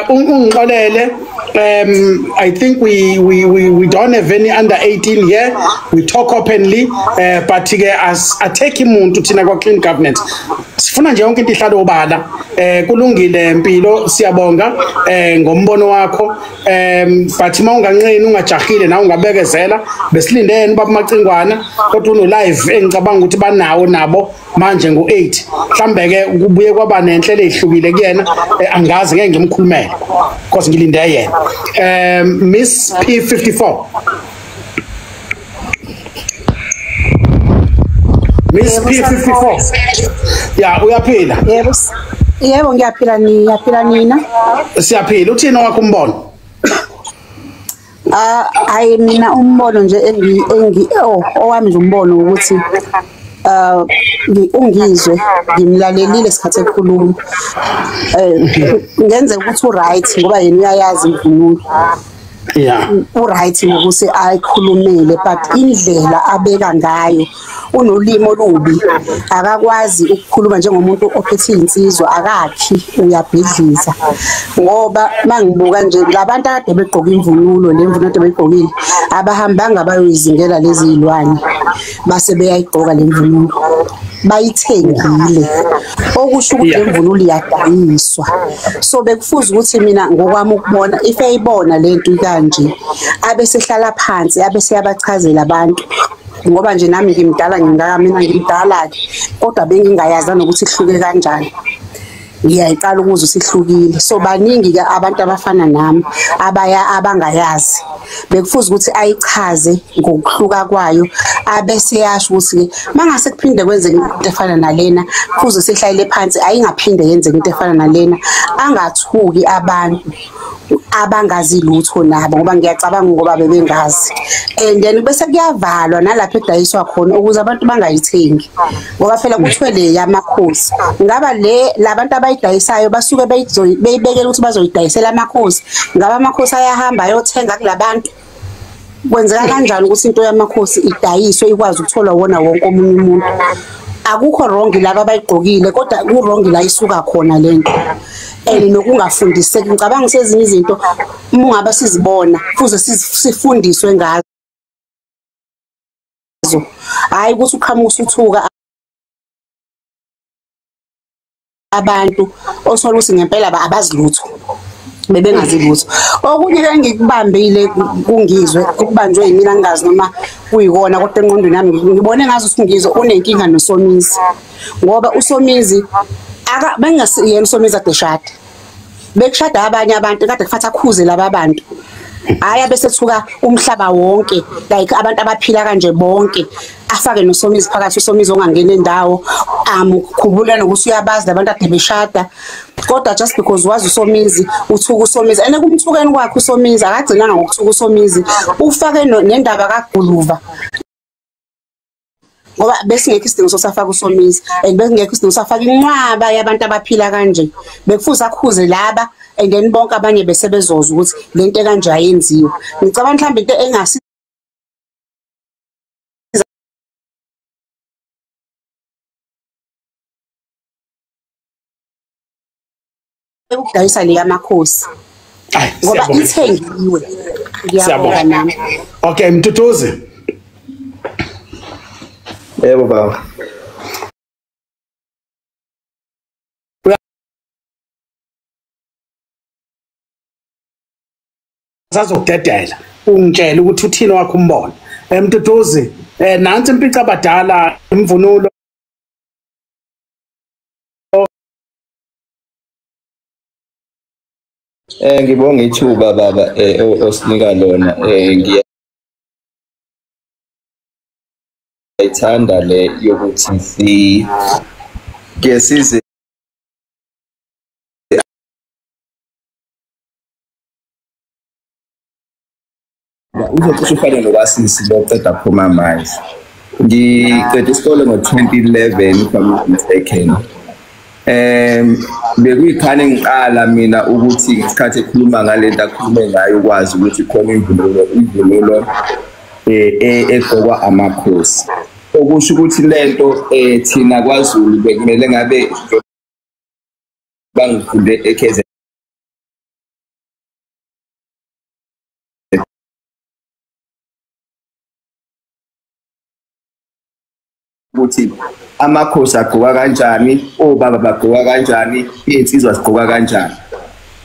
Ungixolele I think we don't have any under 18 here. We talk openly, but ke as attack umuntu thina kwa clean governance. Sifuna nje yonke into ihlale obala. Kulungile Mpilo, siyabonga ngombono wakho. But mawunganqeni ungajahile nawe ungabekezela, besilindene ubaba Macingwana kodwa uno live engicabanga ukuthi banawo nabo manje ngo8. Mhlambe ke kubuye kwaba nenhlelo ezihlukile kuyena, angazi ngeke ngimkhulumele because ngilinde yena. Miss P54. Miss P54. Ya, uyaphila? Yebo. Yebo, ngiyaphila. Niyaphila nina? Siyaphila. Uthini wakho umbono? Hayi mina umbono nje engi owami nje umbono ukuthi ungizwe ngimlalelile isikhathi ekhuluma. Ngenzeka ukuthi uright ngoba yena uyayazi imvunulo. Yeah. Uright ngokuthi ayikhulumele, but indlela abeka ngayo unolimi olubi, akakwazi ukukhuluma njengomuntu ophethe insizwa, akakhi, uyabhidliza. Ngoba mangibuka nje labantu akade begqoka imvunulo, le mvunulo ade beyigqokile, abahambanga bayoyizingela lezi zilwane base beyayigqoka le mvunulo, bayithengile, okusho ukuthi lemvunulo iyadayiswa. So bekufuza ukuthi mina ngokwami ukubona, if eyibona lento kanje, abesehlala phansi abese yabachazela abantu, ngoba nje nami ngimdala, ngingaka mina ngimdala ke, kodwa bengingayazi nokuthi ihluke kanjani. Ngiyayiqala ukuzwa sihlukile. So baningi ke abantu abafana nami abaya abangayazi. Bekufuza ukuthi ayichaze ngokuhluka kwayo, abese yasho ukuthi mangase kuphinde kwenzeke into efana nalena, kufuze sihlalele phansi, ayingaphinde yenzeke into efana nalena. Angathuki abantu abangazi lutho nabo, ngoba ngiyacabanga ngoba bebengazi. And then bese kuyavalwa nalapho edayiswa khona ukuze abantu bangayithengi, ngoba phela kuthiwe le yamakhosi. Ngaba le labantu abayidayisayo basuke beyibekela ukuthi bazoyidayisela amakhosi, ngaba amakhosi ayahamba ayothenga kulabantu. Kwenzeka kanjani ukuthi into yamakhosi idayiswe ikwazi ukutholwa wona wonke omunye umuntu? Akukho wrong laba abayigqokile, kodwa ku wrong la isuka khona lento. And nokungafundiseki, ngicabanga sezinye izinto uma ungaba sizibona fuze sifundiswe ngazo, hayi ukuthi uqhamuka usuthuka abantu osola ukuthi ngempela abazi lutho, bebengazi lutho. Okunye ke ngikubambile kungizwe ukubanjwe yimina ngingazi noma kuyikona, kodwa engqondweni yami ngibone ngazi ukuthi ngizwe unenkinga noSomizi, ngoba uSomizi bengasiyena uSomizi ade shada, bekushada abanye abantu kade kufatha akhuze laba bantu, hhayi abesethuka umhlaba wonke, like abantu abaphila kanje bonke, afake noSomizi phakathi, uSomizi ongangena endawo, amkhumbula nokuthi uyabazi labantu ade beshada, kodwa just because wazi uSomizi uthuka uSomizi. And ekumthukeni kwakhe uSomizi akagcinanga ngokuthuka uSomizi, ufake nendaba kaGuluva, ngoba besingekho isidingo sosafaka uSomizi, and besingekho isidingo safaka inqwaba yabantu abaphila kanje. Bekufuze akhuze laba, and then bonke abanye bese bezozwa ukuthi lento kanje ayenziwe. Ngicabanga mhlawumbe into engasi ukudayisa le yamakhosi, ngoba ithengiwe. Ngiyabonga nami. Okay, Mtutuzi. Yebo baba. Sazokudedela ungitshela ukuthi uthini wakho umbono. Mtutuzi, nansi impica abadala imvunulo. Ngibonga ithuba baba osinika lona. Ngiyayithanda le yokuthi si ke size uzocishe ufane nokasisi loqeda kuphuma manje. Ngiqeda isikole ngo-2011 if I'm not mistaken. Bekuyikhane ngiqala mina ukuthi ngesikhathi ekhuluma ngalento akhulume ngayo ukwazi ukuthi khona imvunulo egqokwa amakhosi. Okusho ukuthi lento thina kwaZulu bekumele ngabe bangifunde eKZN ukuthi amakhosi agqoka kanjani, obaba bagqoka kanjani, iy'nsizwa zigqoka kanjani,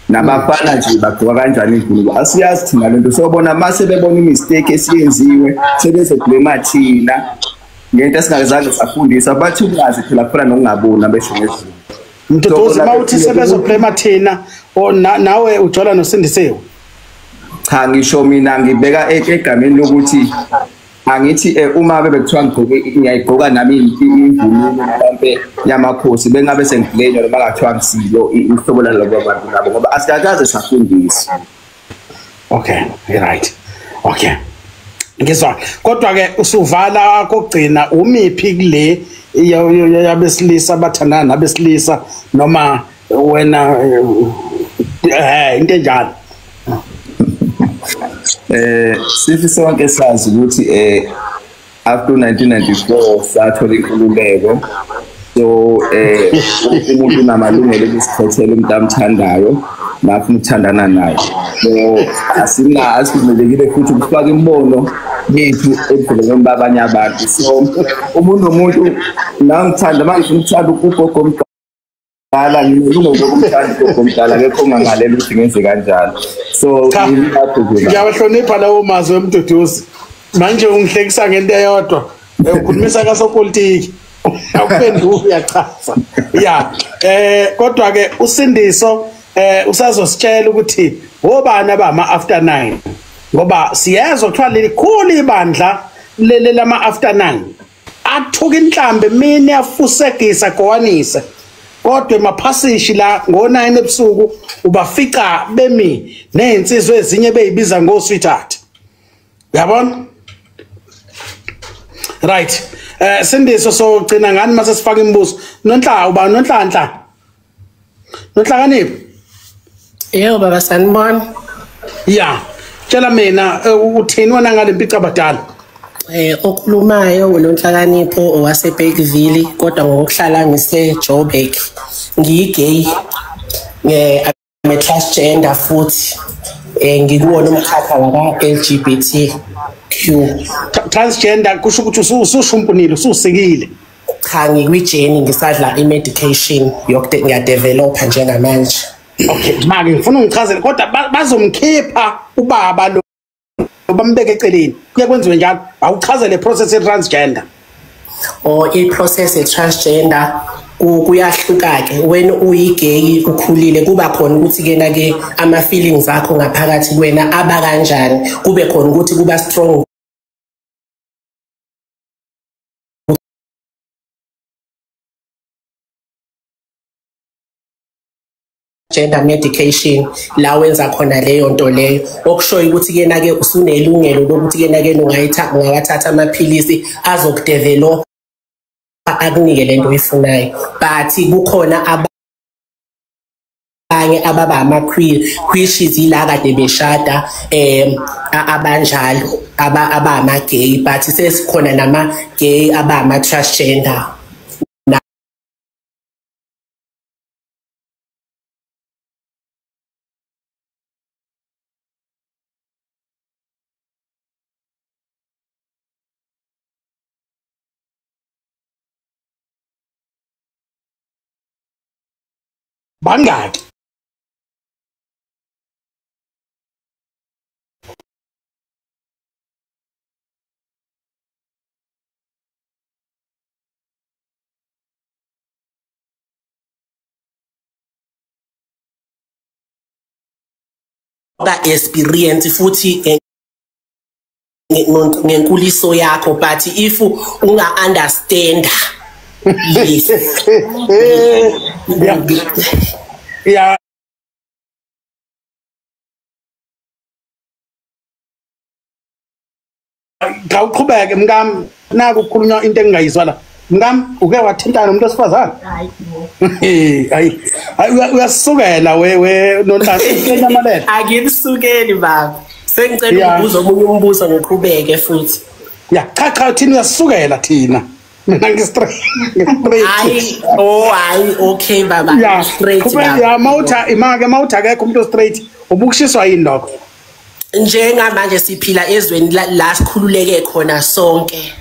nabafana nje bagqoka kanjani imvunulo. Asiyazi thina lento, sobona mase bebona imistake esiyenziwe sebezoblema thina ngento esingazange safundiswa. Bathi ungazi phela kufana nokungaboni abesho ngesiZulu. Mduduzi, mawuthi sebezoblema thina, nawe ujola noSindisiwe? Cha, ngisho mina ngibeka egameni lokuthi angithi uma bebekuthiwa ngigqoke ngiyayigqoka nami imvunulo mhlampe yamakhosi, bengabe sengiblenywa noma ngathiwa ngisilo ihlobo lalabo bantu labo, ngoba asikakaze safundiswa. Okay, right. Okay. Ngizwa. Kodwa ke usuvala kokugcina umiphi kule yabesilisa abathandana nabesilisa, noma wena into enjalo? Sithi sonke sazi ukuthi after 1994 sathola inkululeko, so umuntu unamalungelo okuzikhethela umuntu amthandayo nafuna ukuthandana naye. So asivumelekile futhi ukufaka imibono yethu ebudlelwaneni babanye abantu. So umuntu nomuntu nangithanda, mangifuna ukuthanda ugogo omdala, nginelungelo lokumthanda ugogo omdala, akekho ongangalela ukuthi ngenze kanjalo. So ngiyawahlonipha lawo mazwi eMduduzi. Manje ungihlekisa ngento eyodwa, ukhulumisa kasopolitiki, awuphenduli, uyachaza. Ya, kodwa ke uSindiso usazositshela ukuthi obani abama after 9, ngoba siyezwa kuthiwa lelikhulu ibandla lama after 9 athuka inhlambe emini afusekisa gowanise, kodwa emaphasishi la ngo9 ebusuku ubafica bemi nezinsizwa ezinye beyibiza ngo sweetheart. Uyabona? Right. Sindiso, sogcina ngani mase sifaka imibuzo? Nonhla, uba Nonhlanhla? Nonhlakanipho? Yebo baba, sanibona. Ya, tshela mina uthini wena ngale mpica abadala? Okhulumayo uNonhlakanipho owaseBergville, kodwa ngokuhlala ngise Joburg. Ngiyigay, I'm a transgender futhi ngikuwona umkhakha waka LGBTQ. Transgender kusho ukuthi usushumpunile, ususikile? Cha, ngikwi-journey, ngisadla i-medication yokuthi ngiyadevelopa njengamanje. Okay, manje ngifuna ungichazele, kodwa bazomkhipha ubaba lo bambeke eceleni, kuye kwenziwe njalo. Awuchazele process ye-transgender. Or i-process ye-transgender kuyahluka-ke. Wena uyi-gay ukhulile, kuba khona ukuthi kena ke ama-feelings akho ngaphakathi kuwena aba kanjani, kube khona ukuthi kuba strong gender medication la wenza khona leyo nto leyo, okushoyo ukuthi kena ke usunelungelo lokuthi kena ke ungawathatha amaphilisi azokudevelop akunike lento oyifunayo. But kukhona abanye ababa ama-queer, which is ila kade beshada abanjalo abama-gay, but sesikhona nama-gay abama-transgender. Bangaki? Ka experience futhi ngenkuliso yakho, but if unga understand, yes. Yeah. Ngawuqhubeke mkami, naku ukukhulunywa into engingayizwa la. Mkami, uke wathintana nomuntu wesifazane? Hayi. Hayi, uyasukela we Nonhlanhla enyamalele. Angikusukeli baba. Sengicela ukubuza omunye umbuzo ngiqhubeke futhi. Ya, cha cha, thina uyasukela thina. Mina ngi-straight. Hayi, oh hayi, okay baba, straight baba. Ya, mawutha imake mawutha akekho umuntu straight, ubukushiswa yini lokho? Njengamanje siphila ezweni la sikhululeke khona sonke.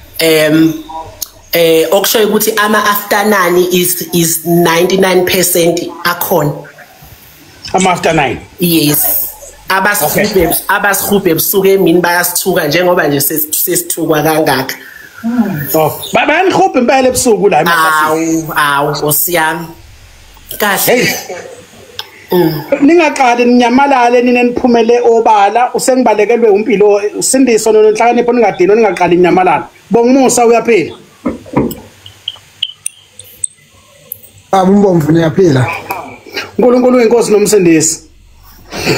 Okusho ukuthi ama after 9 is 99% akhona. Ama after 9. Yes. Abasihubhe ebusuku emini bayasithuka njengoba nje sesithukwa kangaka. Oh, bayanihubha impela ebusuku la emakhasini. Awu, Nkosi yami. Kahle. Ningaqali ninyamalale nina niphumele obala usengibalekelwe umpilo usindiso nonhlakanipho ningadinwa ningaqali ninyamalala. Bongumusa uyaphila. Umbomvu niyaphila. uNkulunkulu uyinkosi nomsindisi.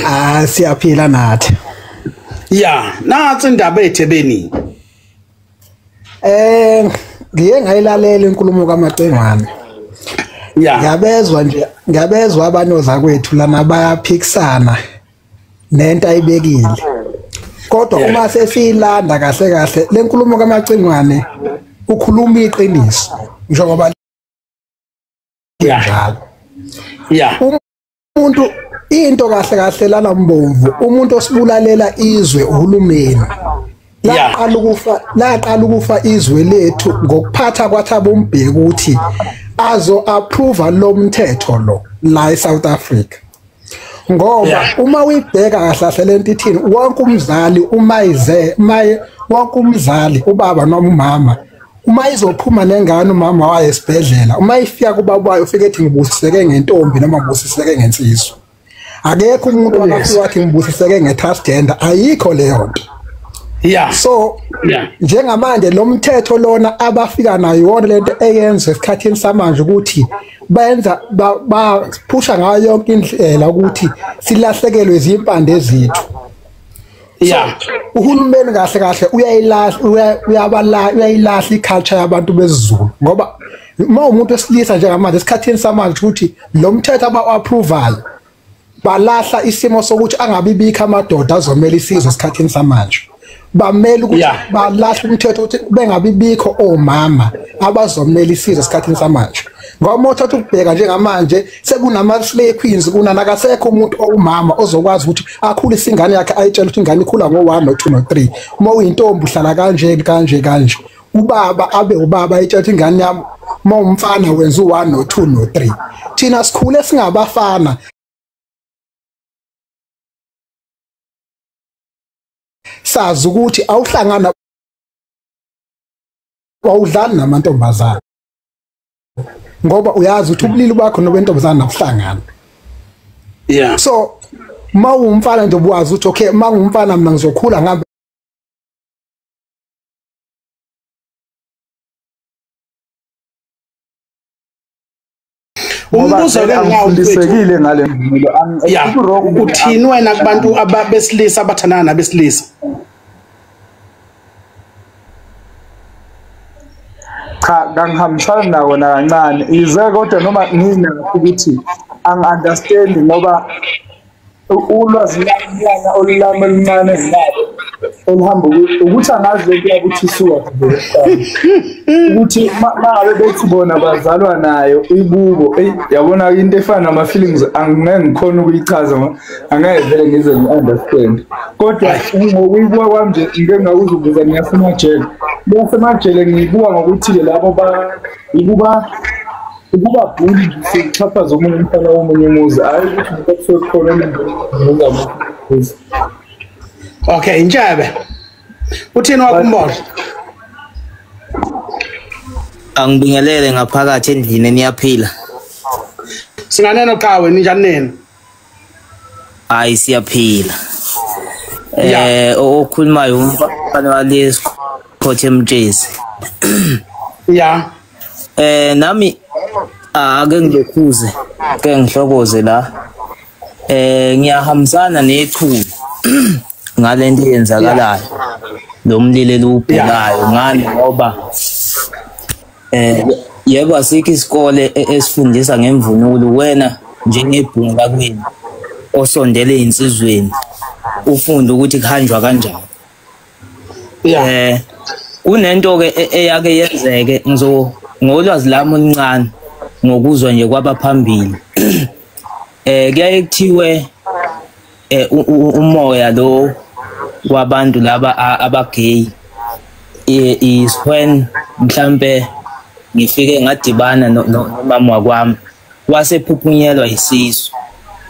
Ah, siyaphila nathi. Ya, nathi indaba ethebeni. Ngiye ngayilalela inkulumo kaMacengwane. Ya. Ngiyabezwa nje, ngiyabezwa abanoza kwethu lana bayaphikisana nento ayibekile. Kodwa uma sesiyilanda kahle kahle lenkulumo kaMacengwane ukhuluma iqiniso njengoba njalo. Ya. Umuntu into kahle kahle lana Mbomvu, umuntu osibulalela izwe uhulumeni. Laqala ukufa izwe lethu ngokuphatha kwaThabo Mbeki ukuthi azo approve lo mthetho lo la eSouth Africa. Ngoba uma uyibheka kahle kahle lento ithini, wonke umzali uma ize maye wonke umzali ubaba noma umama uma izophuma nengane umama waye esibhedlela, uma ifika kubaba wayo ufike ethi ngibusiseke ngentombi noma ngibusiseke ngensizwa. Akekho umuntu akafika wathi ngibusiseke ngetransgender, ayikho leyo nto. Yeah. So njengamanje lo mthetho lona abafika nayo yona lento eyenza esikhathini samanje ukuthi benza baphusha ngayo yonke indlela ukuthi silahlekelwe izimpande zethu. Yeah. Uhulumeni kahle kahle uyayilahla uyayilahla iculture yabantu besiZulu, ngoba uma umuntu esilisa njengamanje esikhathini samanje ukuthi lo mthetho aba-approval balahla isimo sokuthi angabibikho amadoda azomela isizwe esikhathini samanje. Bamele ukuthi balahla umthetho ukuthi bengabibikho omama abazomela isizwe esikhathini samanje. Ngoba uma uthatha ukubheka njengamanje sekunama slay queens, kunanakasekho umuntu owumama ozokwazi ukuthi akhulise ingane yakhe ayitshele ukuthi ingane ikhula ngo1 no2 no3. Uma uyintombi uhlala kanje kanje kanje. Ubaba abe ubaba ayitshele ukuthi ingane yami uma umfana wenza u1 no2 no3. Thina sikhule singabafana sazi ukuthi awuhlangana awudlali namantombazana, ngoba uyazi ukuthi ubulili bakho nobentombazana nakuhlangana. Yeah. So uma uwumfana nje ubuwazi ukuthi okay, uma ngumfana mina ngizokhula ngihambe Umbuzo ke ngifundisekile ngale mvunulo. Uthini wena kubantu abesilisa abathandana nabesilisa? Cha, kangihambisani nako nakancane. Ize kodwa noma nginakho ukuthi angi-understand ngoba ulwazi lami olulami oluncane enginalo oluhamba ukuthi angazi lento yakuthi isuka ukuthi mangabe bethi bona bazalwa nayo ikubo, yabona into efana nama feelings angeke ngikhona ukuyichaza, angeke vele ngize ngi-understand. Kodwa ngokuyibuka kwami nje ngike ngakuzubuza ngiyasemajele, ngiyasemajele ngiyibuka ngokuthi-ke labo ikuba ukuba bully sikuxhaphaza omunye umfana womunye umuzi, hhayi ukuthi kusuke kukhona umuzi. Okay, Intshebe. Uthini wakho umbono? Angibingelele ngaphakathi endlini, niyaphila? Singaneno qhawe, ninjani nini? Hayi siyaphila. Okhulumayo umfana walesikhothi eMtshezi. Yeah. Nami ake ngilokhuze, ke ngihlokoze la. Ngiyahambisana nechulu ngalento eyenzakalayo lo mlilo elubhekayo ngani, ngoba yebo asikho isikole esifundisa ngemvunulo. Wena njengebhungu lakwenu osondele insizweni ufunda ukuthi kuhanjwa kanjani. Kunento ke eyake yenzeke ngolwazi lami oluncane ngokuzwa nje kwabaphambili. Kuyaye kuthiwe umoya lo wabantu laba abagay is when mhlambe Ngifike ngadibana nomama wakwami, wasephuphunyelwa isisu.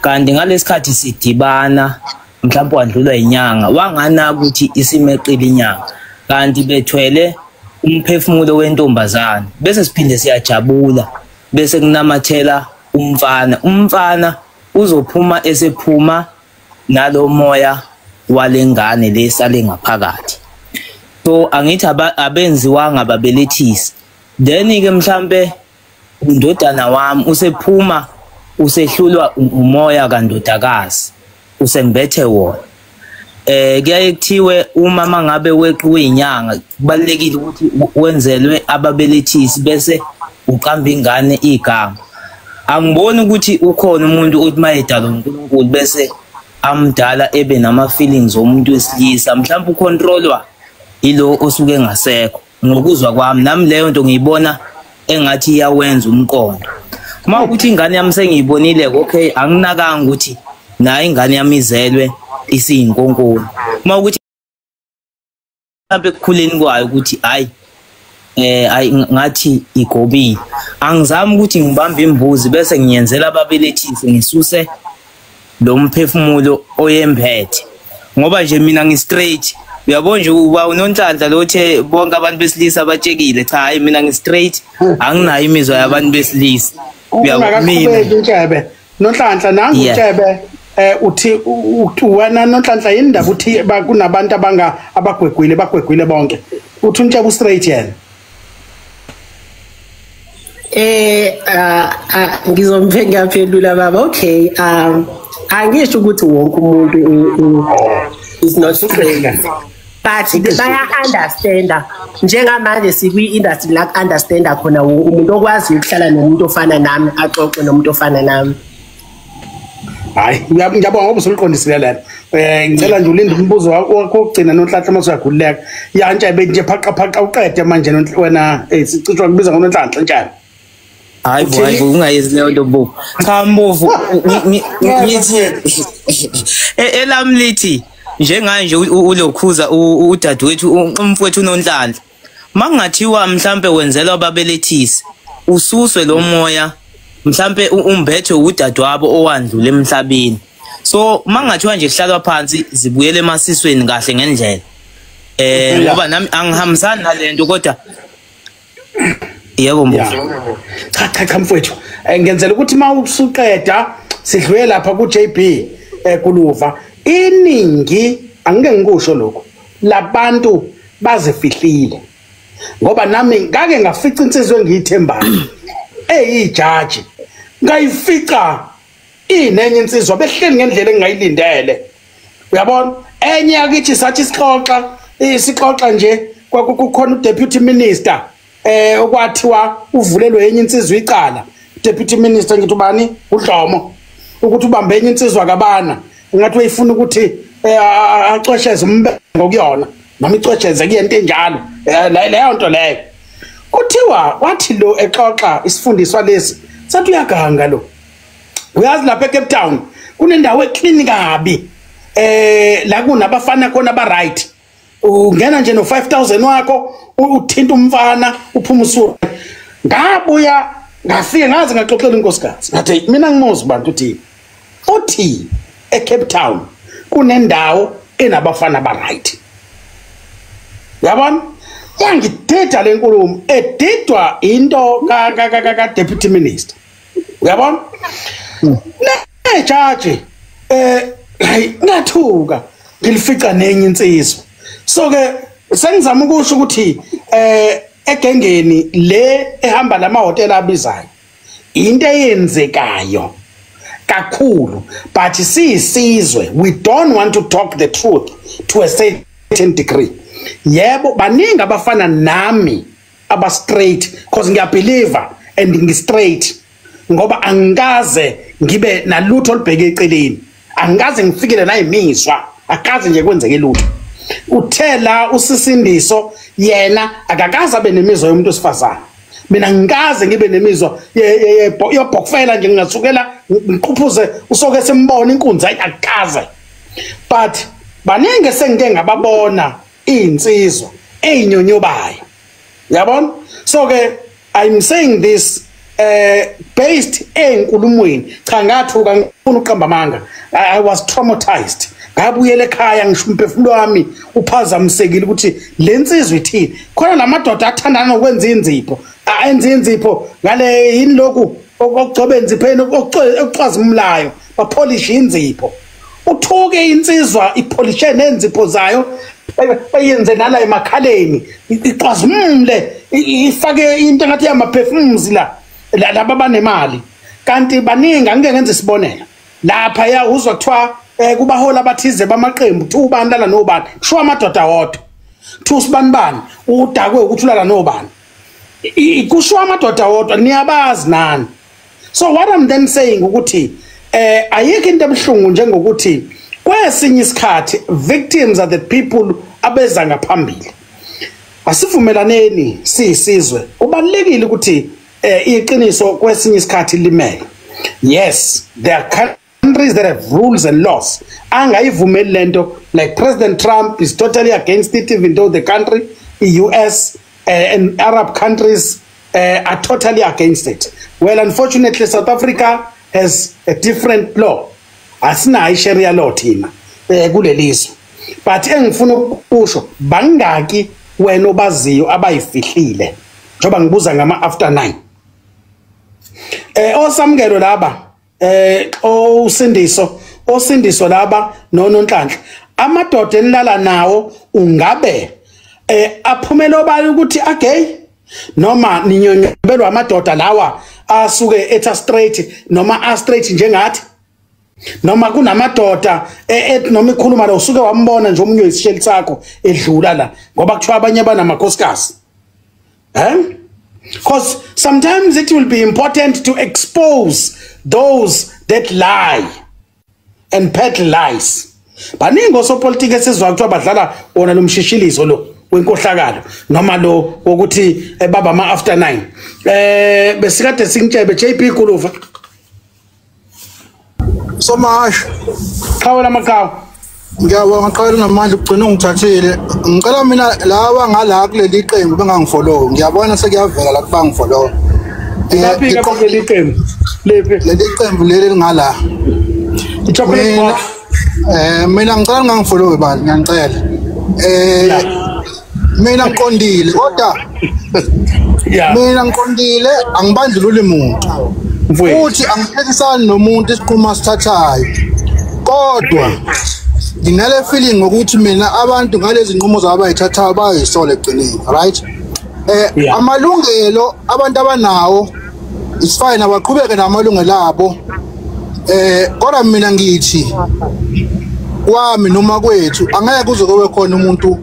Kanti ngalesikhathi sidibana mhlawumbe wadlulwa inyanga, wanganaka ukuthi isimeqile inyanga, kanti bethwele umphefumulo wentombazane. Bese siphinde siyajabula, bese kunamathela umfana. Umfana uzophuma esephuma nalo moya walengane lesale ngaphakathi. So angithi abenziwanga ababelethisi. Then ke mhlambe undodana wami usephuma usehlulwa umoya kandodakazi, usembethe wona. Kuyaye kuthiwe uma mangabe weqiwe inyanga kubalekile ukuthi wenzelwe ababelethisi bese uqamba ingane igama. Angiboni ukuthi ukhona umuntu othi mayedalwa uNkulunkulu bese amdala ebe nama feelings omuntu wesilisa, mhlawumbe ucontrolwa ilo osuke engasekho. Ngokuzwa kwami nami leyo nto ngiyibona engathi iyawenza umqondo. Uma ukuthi ingane yami sengiyibonile, okay, anginakanga ukuthi nayo ingane yami izelwe isiyinkonkoni. Uma ukuthi mhlawumbe ekukhuleni kwayo ukuthi hayi hayi ngathi igobile, angizami ukuthi ngibambe imbuzi bese ngiyenzela ababelethisi ngisuse lo mphefumulo oyembethe, ngoba nje mina ngi-straight. Uyabona nje uba uNonhlanhla lo othe bonke abantu besilisa abatshekile. Cha, hayi mina ngi-straight, anginayo imizwa yabantu besilisa. Ungakaqhubeki Ntshebe, Nonhlanhla nangu Ntshebe uthi wena Nonhlanhla yini ndaba uthi kunabantu abagwegwile bagwegwile bonke, uthi uNtshebe u-straight yena? Ngizomve ngiyaphendula baba. Okay, angisho ukuthi wonke umuntu is not straight, but baya understanda. Njengamanje sikwi industry la understanda khona umuntu okwazi ukuhlala nomuntu ofana nami, axoxe nomuntu ofana nami. Hayi, ngiyabonga ngoba usuliqondisile lena. Ngicela nje ulinde umbuzo wakho wokugcina Nonhlanhla mase uyakhululeka. Ya Ntshebe nje phaqa phaqa uqede manje wena, sicitshwa kubiza ngoNonhlanhla Ntshebe. Hayi bo, hayi bo, ungayenzi leyo nto bo. Cha Mbovu, ngithi elami lithi njenganje ulokhuza udadewethu umfowethu uNonhlanhla, makungathiwa mhlambe wenzelwa ababelethisi ususwe lo moya, mhlambe umbethwe udadewabo owandlula emhlabeni. So mangathiwa nje kuhlalwa phansi zibuyele emasisweni kahle ngendlela. Ngoba nami angihambisani nalento, kodwa yebo Mbovu. Cha cha cha mfowethu, ngenzela ukuthi uma usuqeda sidlule lapha ku JB Kuluva. Iningi angike ngikusho lokho, labantu bazifihlile, ngoba nami ngake ngafica insizwe engiyithembayo eyijaji, ngayifica inenye insizwa behleli ngendlela engingayilindele. Uyabona, enye yakithi sathi sixoxa nje, kwakukhona uDeputy Minister okwathiwa uvulelwe enye insizwa icala. Deputy Minister ngithi ubani, uDlomo, ukuthi ubambe enye insizwa kabana, ngathi uyifuna ukuthi acwesheze umbengo kuyona noma icwesheze kuyento enjalo leyo nto leyo. Kuthiwa wathi lo exoxa isifundiswa lesi sathi uyaganga lo, uyazi lapha eCape Town kunendawo eclean kabi la kunabafana khona ba right, ungena nje no 5000 wakho uthinta umfana uphuma usuku. Ngabuya ngafike ngaze ngaxoxela inkosikazi ngathi mina ngimuzi bantu uthi eCape Town kunendawo enabafana ba right. Yabona, yangidida lenkulumo edidwa into ka Deputy Minister. Uyabona, nejaji ngathuka ngilifica nenye insizwa. So ke sengizama ukusho ukuthi egengeni le ehamba lamahhotela abizayo into eyenzekayo kakhulu, but siyisizwe we don't want to talk the truth to a certain degree. Yebo, baningi abafana nami aba straight, because ngiyabelieve and ngi straight, ngoba angikaze ngibe nalutho olubheke eceleni, angikaze ngifikele nayimizwa, akaze nje kwenzeke lutho. Uthela usisindiso yena akakaze abe nemizwa yomuntu osifazana. Mina ngikaze ngibe nemizwa yobhokfela nje, ngingasukela ngiqhuphuze usoke simbone inkunzi, hayi akaze. But baningi sengike ngababona insizwa eyinyonyobayo, uyabona. So ke I'm saying this based enkulumweni. Cha, ngathuka, ngifuna uqamba amanga. I was traumatized. Ngabuyela ekhaya, ngisho umphefumulo wami uphazamisekile ukuthi le nsizwa ithini. Khona lamadoda athandana nokwenza inzipho, ayenza inzipho ngale yini, lokhu okugcoba enzipheni okucwazimulayo, bapolish inzipho. Uthuke insizwa ipolishe nenzipho zayo, bayenze nala emakhaleni, icwazimule, ifake into engathi yama-perfumes la laba banemali. Kanti baningi, angike ngenze isibonelo lapha, ya uzwa kuthiwa kubahola abathize bamaqembu kuthiwa ubani lala nobani, kushiwo amadoda wodwa, kuthiwa usibani bani udakwe ukuthi ulala nobani, kushiwo amadoda wodwa, niyabazi nani. So what I'm then saying ukuthi ayikho into ebuhlungu njengokuthi kwesinye isikhathi victims are the people abeza ngaphambili. Asivumelaneni siyisizwe, kubalulekile ukuthi iqiniso kwesinye isikhathi limele. Yes, there are countries that have rules and laws angayivumeli lento, like President Trump is totally against it, even though the country, i-US and Arab countries are totally against it. Well, unfortunately, South Africa has a different law. Asinayo i-Sharia law thina kulelizwe. But engifuna ukusho, bangaki wena obaziyo abayifihlile, njengoba ngibuza ngama after 9? Osamukelo laba, osindiso, osindiso laba noNonhlanhla, amadoda enilala nawo, ungabe aphumela obala ukuthi agay, noma ninyonyobelwa amadoda lawa asuke etha straight noma a straight njengathi, noma kunamadoda ethi noma ikhuluma la usuke wambona nje omunye isisheli sakho edlula la, ngoba kuthiwa abanye banamakhosikazi, eh? Because sometimes it will be important to expose those that lie and peddle lies. Baningi osopolitiki esizwa kuthiwa badlala wona lo mshishilizo lo wenkohlakalo, noma lo wokuthi baba ama after 9. Besikade singitshebe JP Kuluva. Somasho. Qhawela maqhawe. Ngiyabonga, qhawela namandla ugcina ungithathile. Ngicela mina laba ngala kuleli qembu bengangifollow. Ngiyabona sekuyavela la kubangifollow. Laphi ke kuleli qembu? Lephi? Leli qembu leli lingala. I-chocolate box. Mina ngicela ningangifollow bani, ngiyanicela. Mina ngiqondile kodwa mina ngiqondile, angibandlululi muntu. Futhi angiphikisani nomuntu isiqumo asithathayo. Kodwa nginale feeling ngokuthi mina abantu ngalezi nqumo zabo abayithathayo bayisola ekugcineni, right? Amalungelo abantu abanawo, it's fine, abaqhubeke namalungelo abo. Kodwa mina ngithi kwami noma kwethu angeke kuze kube khona umuntu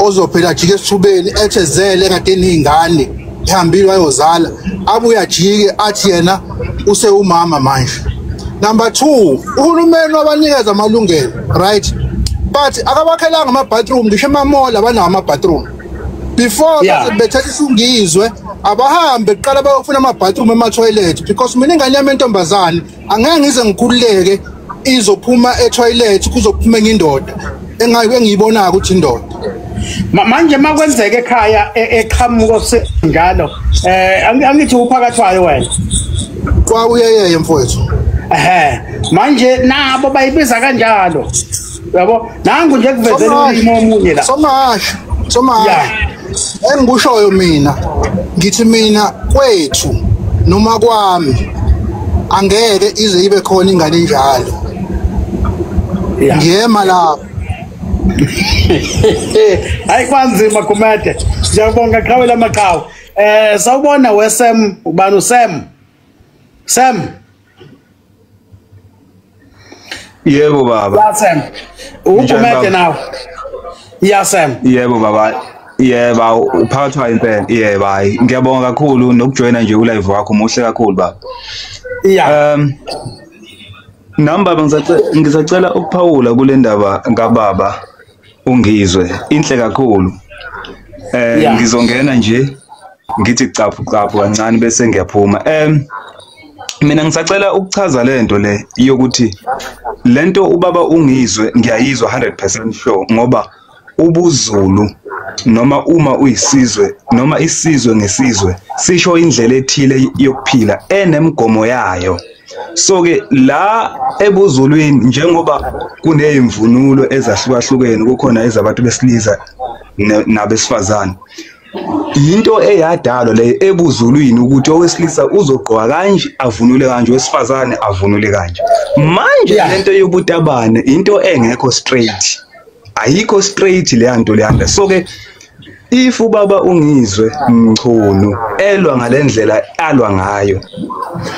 ozophela ajike esithubeni ethezele engade nezingane ihambile wayozala, abuye ajike athi yena usewumama manje. Number 2, uhulumeni wabanikeza amalungelo, right? But akabakhelanga ama bathroom, ngisho ema-mall abanawo ama bathroom. Before bethatha isungizwe, abahambe kuqala bayofuna ama bathroom ema toilet, because mina ingane yami entombazane angeke ngize ngikhululeke izophuma e-toilet kuzophuma enye indoda engiyibonayo ukuthi indoda. Manje makwenzeka ekhaya eqhamuko senjalo, angithi uphakathi wayo wena. Kwawuyeyeye mfowethu. Manje nabo bayibiza kanjalo. Yabo, nangu nje kuvezela ulimi omunye la. Somasho, somasho. Engikushoyo mina, ngithi mina kwethu noma kwami angeke ize ibe khona ingane enjalo. Ngiyema lapho. Hayi, kwanzima Gumede. Siyabonga qhawela amaqhawe. Sawubona weSam, ubani uSam? Sam. Yebo baba. Ya Sam. Ugumede nawe. Ya Sam. Yebo baba. Yebo, uphakathwa impela. Yebo, hayi. Ngiyabonga kakhulu nokujoyina nje ulive wakho, muhle kakhulu baba. Yeah. Nami baba ngisacela ukuphawula kule ndaba ngababa uNgizwe, inhle kakhulu. Ngizongena nje ngithi caphu caphu kancane bese ngiyaphuma. Mina ngisacela ukuchaza lento le yokuthi lento ubaba uNgizwe ngiyayizwa 100% sure, ngoba ubuZulu noma uma uyisizwe noma isizwe ngesizwe sisho indlela ethile yokuphila enemigomo yayo. So ke la ebuZulwini njengoba kuneyimvunulo ezahlukahlukene, kukhona ezabantu besilisa nabesifazane, into eyadalwa le ebuZulwini ukuthi owesilisa uzogqoka kanje avunule kanje, owesifazane avunule kanje. Manje lento yobutabane into engekho straight, ayikho straight le nto leyanda. So ke if ubaba uNgizwe Mchunu elwa ngalendlela alwa ngayo,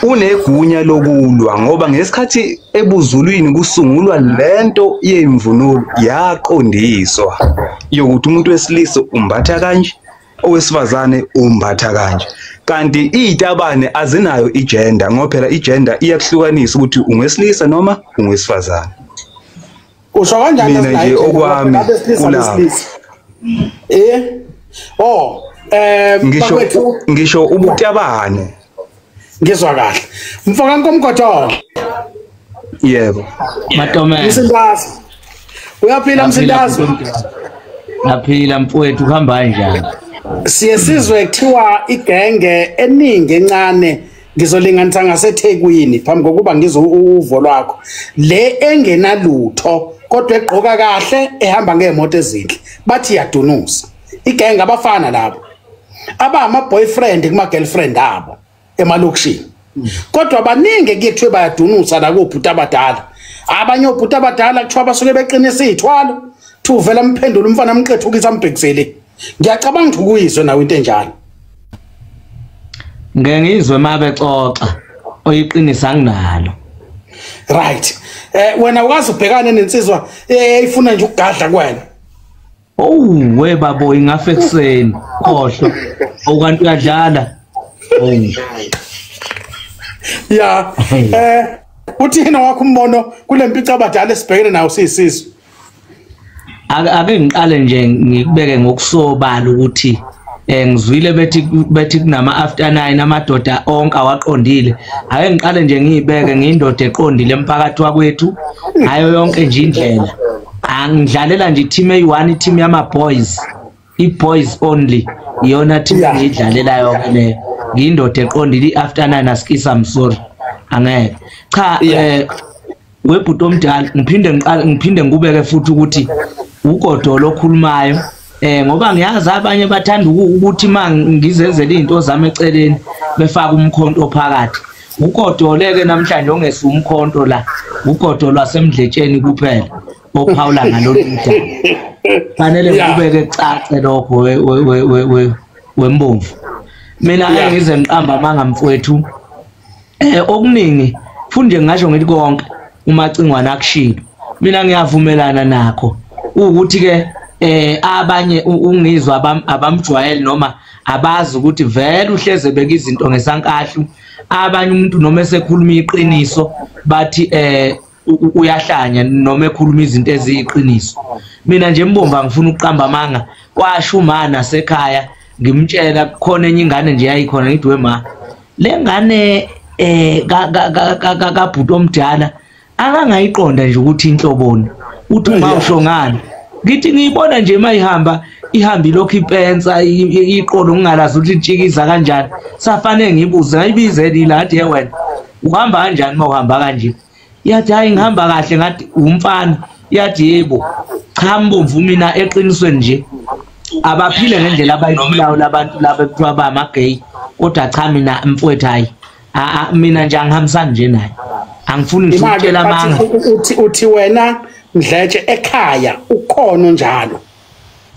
unegunya lokulwa, ngoba ngesikhathi ebuZulwini kusungulwa lento yemvunulo yaqondiswa yokuthi umuntu wesilisa umbatha kanje, owesifazane umbatha kanje. Kanti izitabane azinayo igender, ngoba phela igender iyakuhlukanisa ukuthi ungesilisa noma ungwesifazane. Usho kanjani? Mina nje okwami kulapho. Ngisho ubutabane. Ngizwa kahle. Mfoka Nkomgodolo. Yebo. Matomela. Msindazi. Uyaphila Msindazi? Ngaphila mfowethu, uhamba kanjani? Siye sizwe kuthiwa igenge eningi encane, ngizolinganisa ngaseThekwini phambi kokuba ngizwe uvo lwakho, le engenalutho kodwa egqoka kahle ehamba ngeemoto ezinhle, bathi iyadunusa. Igenge abafana labo abama boyfriend kuma girlfriend abo emalokishini, kodwa baningi kuye kuthiwe bayadunusa la kobhuti abadala. Abanye obhuti abadala kuthiwa basuke beqinisa iy'thwalo, kuthiwa uvela amphendula umfana amqethukisa ambhekisele. Ngiyacabanga ukuthi ukuyizwe nawe into enjalo. Ngeke ngizwe uma bexoxa, oyiqinisa anginalo. Right. Wena ukwazi ubhekane nensizwa eyifuna nje ukugadla kuwena? Oh we babo, ingafa ekuseni. Khohlwa. Okanti uyadlala. Oh. Ya. Uthini wakho umbono kule mpica abadala esibhekene nayo siyisizwe? Ake ngiqale nje ngikubeke ngokusobala ukuthi ngizwile bethi kunama after 9 amadoda onke awaqondile. Ake ngiqale nje ngiyibeke ngiyindoda eqondile emphakathi wakwethu ngayo yonke nje indlela. Angidlalela nje team eyi1, team yama boys, i boys only iyona team engiyidlalelayo ke leyo. Ngiyindoda eqondile, i after 9 asikisa, I'm sorry, angeke. Cha webhuti omdala, ngiphinde ngikubeke futhi ukuthi uGodolo okhulumayo, ngoba ngiyazi abanye bathanda ukuthi mangizenzele izinto zami eceleni befaka umkhonto phakathi. uGodole ke namhlanje ongesi umkhonto la, uGodolo wasemdletsheni kuphela ophawula ngalolu daba. Fanele ngikubeke kucace lokho wembomvu. Mina ake ngize ngiqamba amanga mfowethu, okuningi futhi nje ngingasho ngithi konke uMacingwane akushilo, mina ngiyavumelana nakho. Ukuthi ke abanye ungizwa abamjwayele noma abazi ukuthi vele uhleze beka izinto ngesankahlu. Abanye umuntu noma esekhuluma iqiniso bathi uyahlanya noma ekhuluma izinto eziyiqiniso. Mina nje Mbomvu ngifuna ukuqamba amanga, kwasho umama sekhaya ngimtshela khona enye ingane nje yayikhona, ngithi we ma, le ngane kabhuti omdala akangayiqonda nje ukuthi inhloboni. Uthi uma usho ngani? Ngithi ngiyibona nje mayihamba ihamba ilokhu ipensa iqolo ngingalazi ukuthi itshikiza kanjani. Safanele ngibuze, ngayibizela la athi wena uhamba kanjani uma uhamba kanje? Yathi hayi ngihamba kahle. Ngathi umfana. Yathi yebo. Cha Mbomvu, mina eqinisweni nje abaphile ngendlela abayiphilayo labantu laba ekuthiwa bama-gay, kodwa cha mina mfowethu hayi mina nje angihambisani nje naye, angifuni ngisho ukutshela amanga. Uthi wena Mdletshe ekhaya ukhona njalo?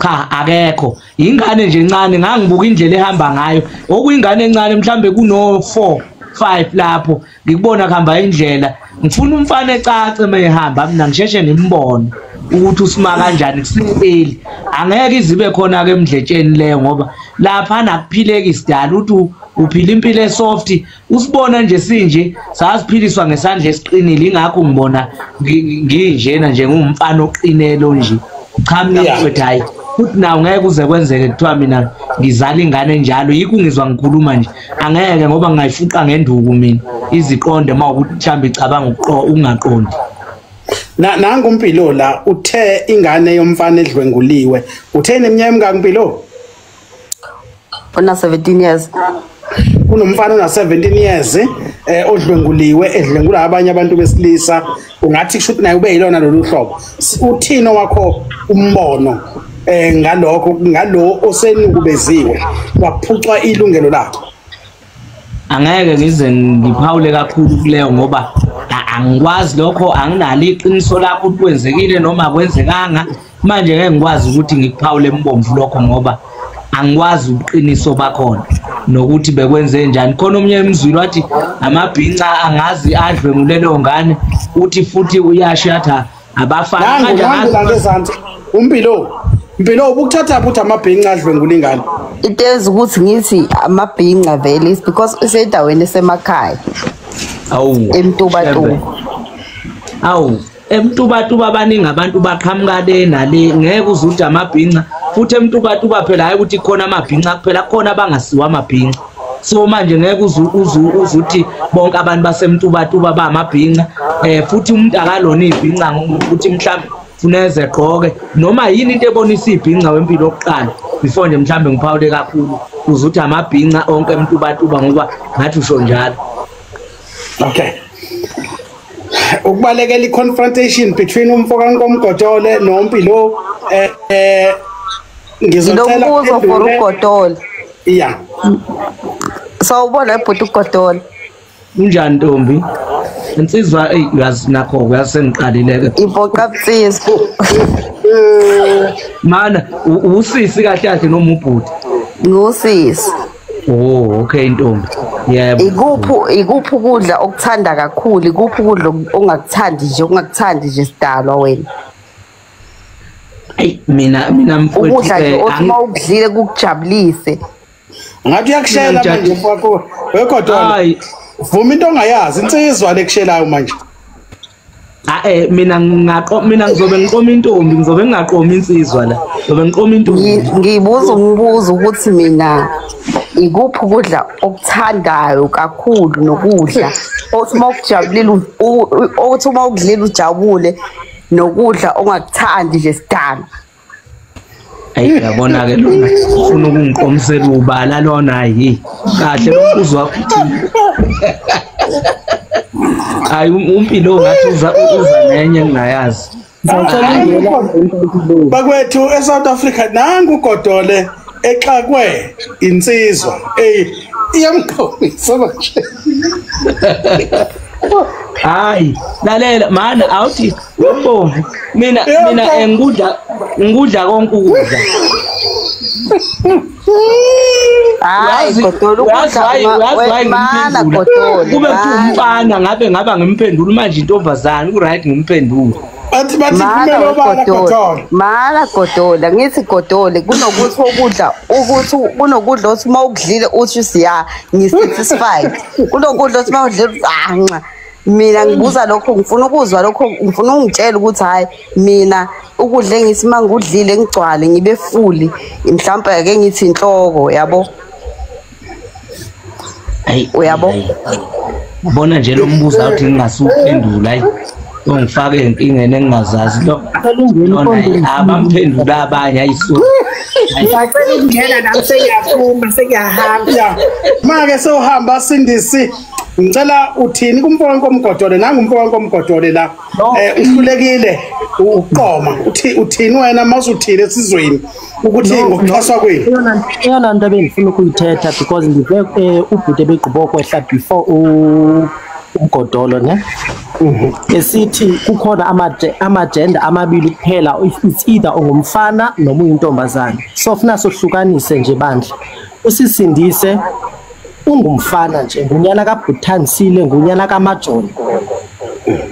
Cha akekho, ingane nje encane, ngangibuka indlela ehamba ngayo, okuyingane encane mhlambe kuno 4 5 lapho ngikubona kuhamba indlela. Ngifuna umfana ecace mayehamba, mina ngisheshe ngimbone ukuthi usima kanjani kusempeli. Angeke izibe khona ke emdletsheni leyo, ngoba lapha nakuphileki isidala uthi uphila impilo esoft, usibona nje sinje sasiphiliswa ngesandla esiqinile. Ingakho ngibona nginjena nje ngumfana oqinelo nje. Cha mina mfowethu hayi, futhi nawo ngeke uze kwenzeke kuthiwa mina ngizala ingane enjalo. Yikho ngizwa ngikhuluma nje angeke, ngoba ngingayifuqa ngenduku mina iziqonde uma ukuthi mhlawumbe icabanga ukungaqondi. Nangu Mpilo la uthe ingane yomfana edlwenguliwe. Uthe neminyaka emingaki Mpilo? Ona 17 years. Kunomfana ona 17 years odlwenguliwe, edlwengula abanye abantu besilisa. Ungathi kusho ukuthi naye ube yilona lolu hlobo. Uthini wakho umbono ngalokho, ngalo osenukubeziwe waphucwa ilungelo lakhe? Angeke ngize ngiphawule kakhulu kuleyo ngoba angikwazi lokho, anginalo iqiniso lakho ukuthi kwenzekile noma kwenzekanga. Manje ngeke ngikwazi ukuthi ngikuphawule embomvu lokho ngoba angikwazi ubuqiniso bakhona nokuthi bekwenze njani. Khona omunye emzwini wathi amabhinca angazi adlwengule leyo ngane, uthi futhi uyasho athi abafana. Manje ngezansi uMpilo, Mpilo ubukuthatha ukuthi amabhinca adlwengula ingane? Into eyenza ukuthi ngithi amabhinca vele is because usendaweni esemakhaya. Awu, eMtubatuba. Awu, eMtubatuba abaningi abantu baqhamuka le nale, ngeke uze uthi amabhinca. Futhi eMtubatuba phela hayi ukuthi khona amabhinca kuphela, khona abangasiwa amabhinca. So manje ngeke uze uthi bonke abantu baseMtubatuba ba amabhinca. Futhi umuntu akalona ibhinca ukuthi mhlawumbe funeze gqoke noma yini into ebonisa ibhinca wempilo yokuqala. Before nje mhlambe ngiphawule kakhulu uze uthi amabhinca onke eMtubatuba ngoba ngathi usho njalo. Okay. Ukubalekela i-confrontation between umfo kaNkomgodole noMpilo, ngizocela umbuzo for uGodole. Yeah. Sawubona bhuti uGodole. Unjani ntombi? Insizwa ey uyazi nakho uyasengiqalile ke. Impoqa insizwa. Mana usisi kahle kahle noma ubhuti? Ngusisi. Oh, okay ntombi. Yebo. Ikuphi ukudla okuthanda kakhulu? Ikuphi ukudla ongakuthandi nje, ongakuthandi nje sidalwa wena? Ay mina mfowethu ukudla nje othi mawukudlile kukujabulise. Ngathi uyakushela manje mfowethu. Wegodole. Vuma into ongayazi, insizwa lekushelayo manje. Mina mina ngizobe ngiqoma intombi, ngizobe ngingaqomi insizwa la. Ngizobe ngiqoma intombi. Ngibuza umbuzo ukuthi mina ikuphi ukudla okuthandayo kakhulu nokudla othi mawukujabulile, othi mawukudlile ujabule, nokudla ongakuthandi nje sidala. Ayi yabona ke lona ufuna ukungiqomisela ubala lona. Hayi kahle lo mbuzo wakho uthi hayi uMpilo ngathi uza nenye engingayazi. Bakwethu eSouth Africa nangu uGodole exakwe insizwa iyamqomisa manje. Hayi lalela mana awuthi umbomvu mina ngikudla konke ukudla. Hayi Godole ukudla mana Godole kube umfana ngabe ngaba ngimphendula manje intombazana ku right ngimphendula. Bathi kumele obala Godole. Mana Godole ngithi Godole kunokuthi ukudla ukuthi kunokudla othi mawukudlile uthi siya ngisatisfied. Kunokudla othi mawudlile anca. Mina ngibuza lokho, ngifuna ukuzwa lokho, ngifuna ungitshela ukuthi hayi mina ukudla engithi mangudlile ngigcwale ngibe full, mhlawumbe ake ngithi inhloko yabo. Ayi uyabo. Ubona nje lo mbuzo awuthi ngingasuphendula hayi ongifake enkingeni engingazazi lo. Abamphendula abanye ayisu. Ngicela ukungena nami sengiyaphuma sengiyahamba. Make sewuhamba Sindisi. Ngicela uthini kumfo kaNkomgodole? Nangu umfo kaNkomgodole la uhlulekile uqoma. Uthini wena mawusuthile esizweni ukuthi ngokuxhaswa kwenu? Eyona nto ebengifuna ukuyithetha because ngive ubhuti ebegqiba kwehla before uGodolo ne esithi kukhona amagender amabili kuphela, it's either ungumfana noma uyintombazane. So funa sohlukanise nje bandla, usisindise ungumfana nje, ngunyana kaBhuthansile, ngunyana kaMajoni,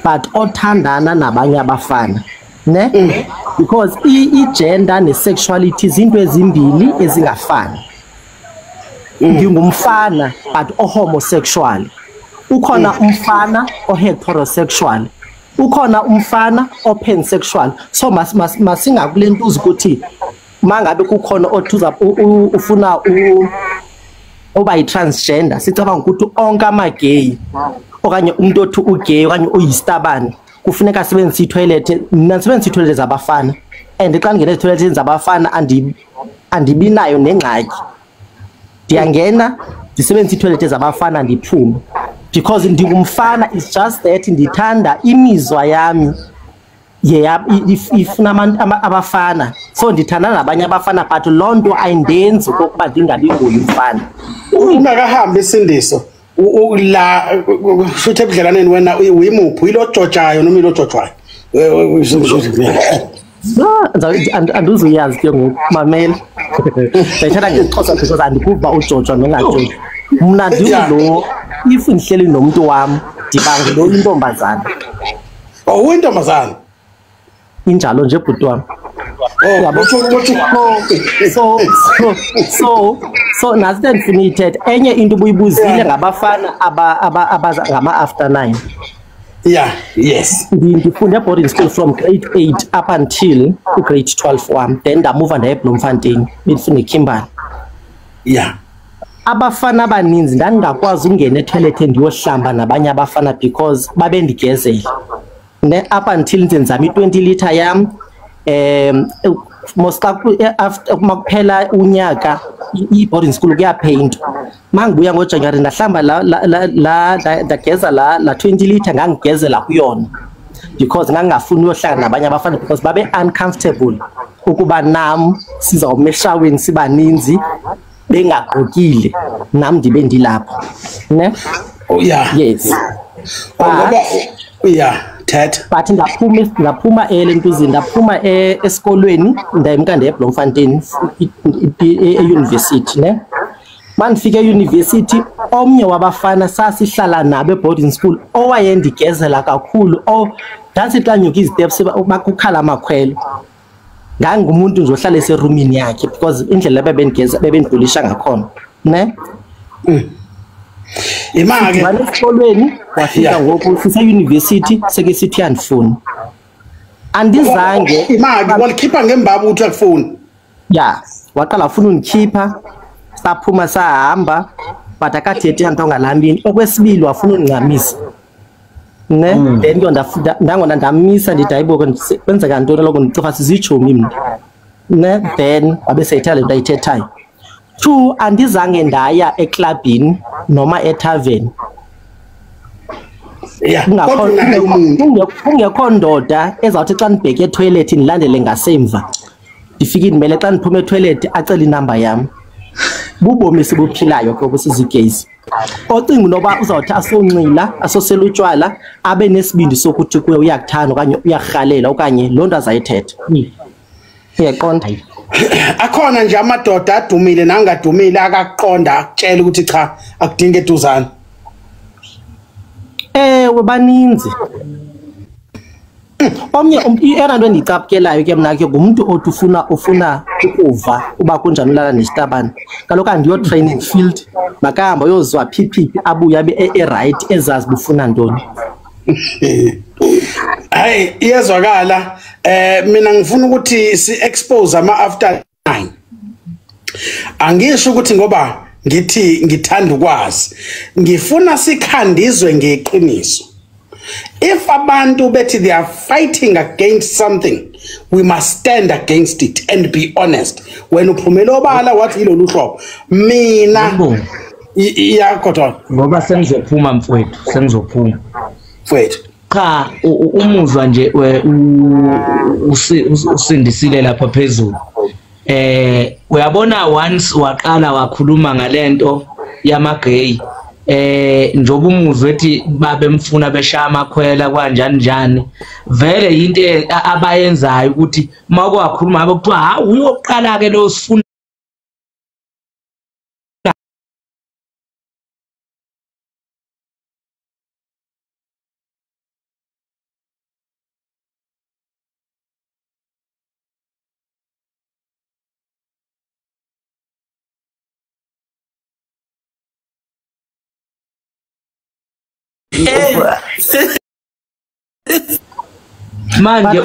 but othandana nabanye abafana ne, because i-gender ne-sexuality izinto ezimbili ezingafani. Ngingumfana but o-homosexual, ukhona umfana o-heterosexual, ukhona umfana o-pansexual. So masingakulentuza ukuthi mangabe kukhona othuza ufuna oba yi-transgender, sicabanga ukuthi onke ama-gay okanye umuntu othi ugay okanye uyistabane Kufuneka asebenzise itoilet, mna ndisebenzisa itoilet zabafana. And xa ndingena ezitoilethini zabafana andibinayo nengxaki. Ndiyangena ndisebenzise itoilet zabafana ndiphume. Because ndingumfana, it's just that ndithanda imizwa yami ifuna abafana. So ndithandana nabanye abafana, but loo nto ayindenzi okokuba ndingabi nguye umfana. Ungakahambi isindiso la futhi ebudlelaneni wena uyimuphi, uyilojojayo noma uyilojojwayo? Andizuyazi ke ngoku, mamela. Ndayithatha ngesiXhosa because andikuva ujojwa nongajojwa. Mna ndingulo, if ndihleli nomntu wam ndiba ngulo intombazana. Oh, uyintombazana? Injalo nje bhuti wam. So nasi into endifuna uyithetha. Enye into ubuyibuzile ngabafana abaza ngama-after 9. Yeah, yes. Ndifunde boarding school from grade 8 up until grade 12 wam. Then ndamuva ndaye eBloemfontein, bendifunda eKimberley. Yeah. Abafana abaninzi ndandingakwazi ukungena ethoyilethi ndiyohlamba nabanye abafana because babendigezela. Ne up until ndenzama i-20 liter yam, most after makuphela unyaka i-boarding school kuyapheyintwa. Mangibuya ngoJanuary ndahlamba la ndageza la 20 liter ngangigezela kuyona because ngangingafuni uyohlala nabanye abafana because babe uncomfortable ukuba nam sizawuma eshaweni sibaninzi bengagqokile nam ndibe ndilapho, ne? Oh yeah. Yes. Yeah. Thetha. But ndaphuma elentuzini, ndaphuma esikolweni ndayimka ndiye eBloemfontein e-university, ne? Mandifika e-university omnye wabafana sasihlala nabo e-boarding school owayendigezela kakhulu, ndathi xa nyuka iziteps bakukhala amakhwelo. Ngangumuntu nje ohlala eserumini yakhe because indlela bebendigeza bebendigulisha ngakhona, ne? Imake esikolweni wafika ngoku sise-university seke sithi uyandifuna. Andizange imake walikhipha ngembaba uthi akufuni. Yeah, waqala wafuna undikhipha, saphuma sahamba, but akathethi nto ngalambini. Okwesibili wafuna undincamisa, ne? Then ke ndangona ndamisa ndithi hayibo kwenzeka ntoni lokho, ndicofa sizitshomi mna, ne? Then wabe seyithetha le nto ayithethayo. 2, andizange ndaya eklabhini noma etavern. Yeah, kungekho ndoda ezawuthi xa ndibheke ethoyilethi ndilandele ngasemva, ndifike ndimele xa ndiphuma ethoyilethi acele inamba yam. Bubomi esibuphilayo ke obusizigezi. Ocinga noba uzawuthi asonxila asosela utywala abe nesibindi sokuthi kuye uyakuthanda okanye uyarhalela okanye loo nto azayithetha. Uyaqonda? Akhona nje amadoda adumile nangadumile akaqonda akutshela ukuthi cha akudingi eduzane. Ewe, baninzi. Omnye eyona nto endiyicaphukelayo ke mna ke ngumntu othi ufuna ukuva uba kunjani ulala nesitabane. Kaloku andiyo training field, makahambe ayozwa phiphi abuye abe e-right ezazi uba ufuna ntoni. Hayi, iyezwakala. Mina ngifuna ukuthi si expose ama after 9. Angisho ukuthi ngoba ngithi ngithanda ukwazi, ngifuna sikhandizwe ngeqiniso. If abantu bethi they are fighting against something, we must stand against it and be honest. Wena uphumela obala wathi yilolu hlobo. Mina iyakodwa ngoba sengizophuma mfowethu, sengizophuma mfowethu. Cha, umuzwa nje usindisile lapha phezulu. Uyabona once waqala wakhuluma ngalento yamagay, njoba umuzwa ethi babemfuna beshaya amakhwela kanjani njani, vele into abayenzayo ukuthi makwakhuluma ngabe kuthiwa hawu uyoqala ke lo sifuna manje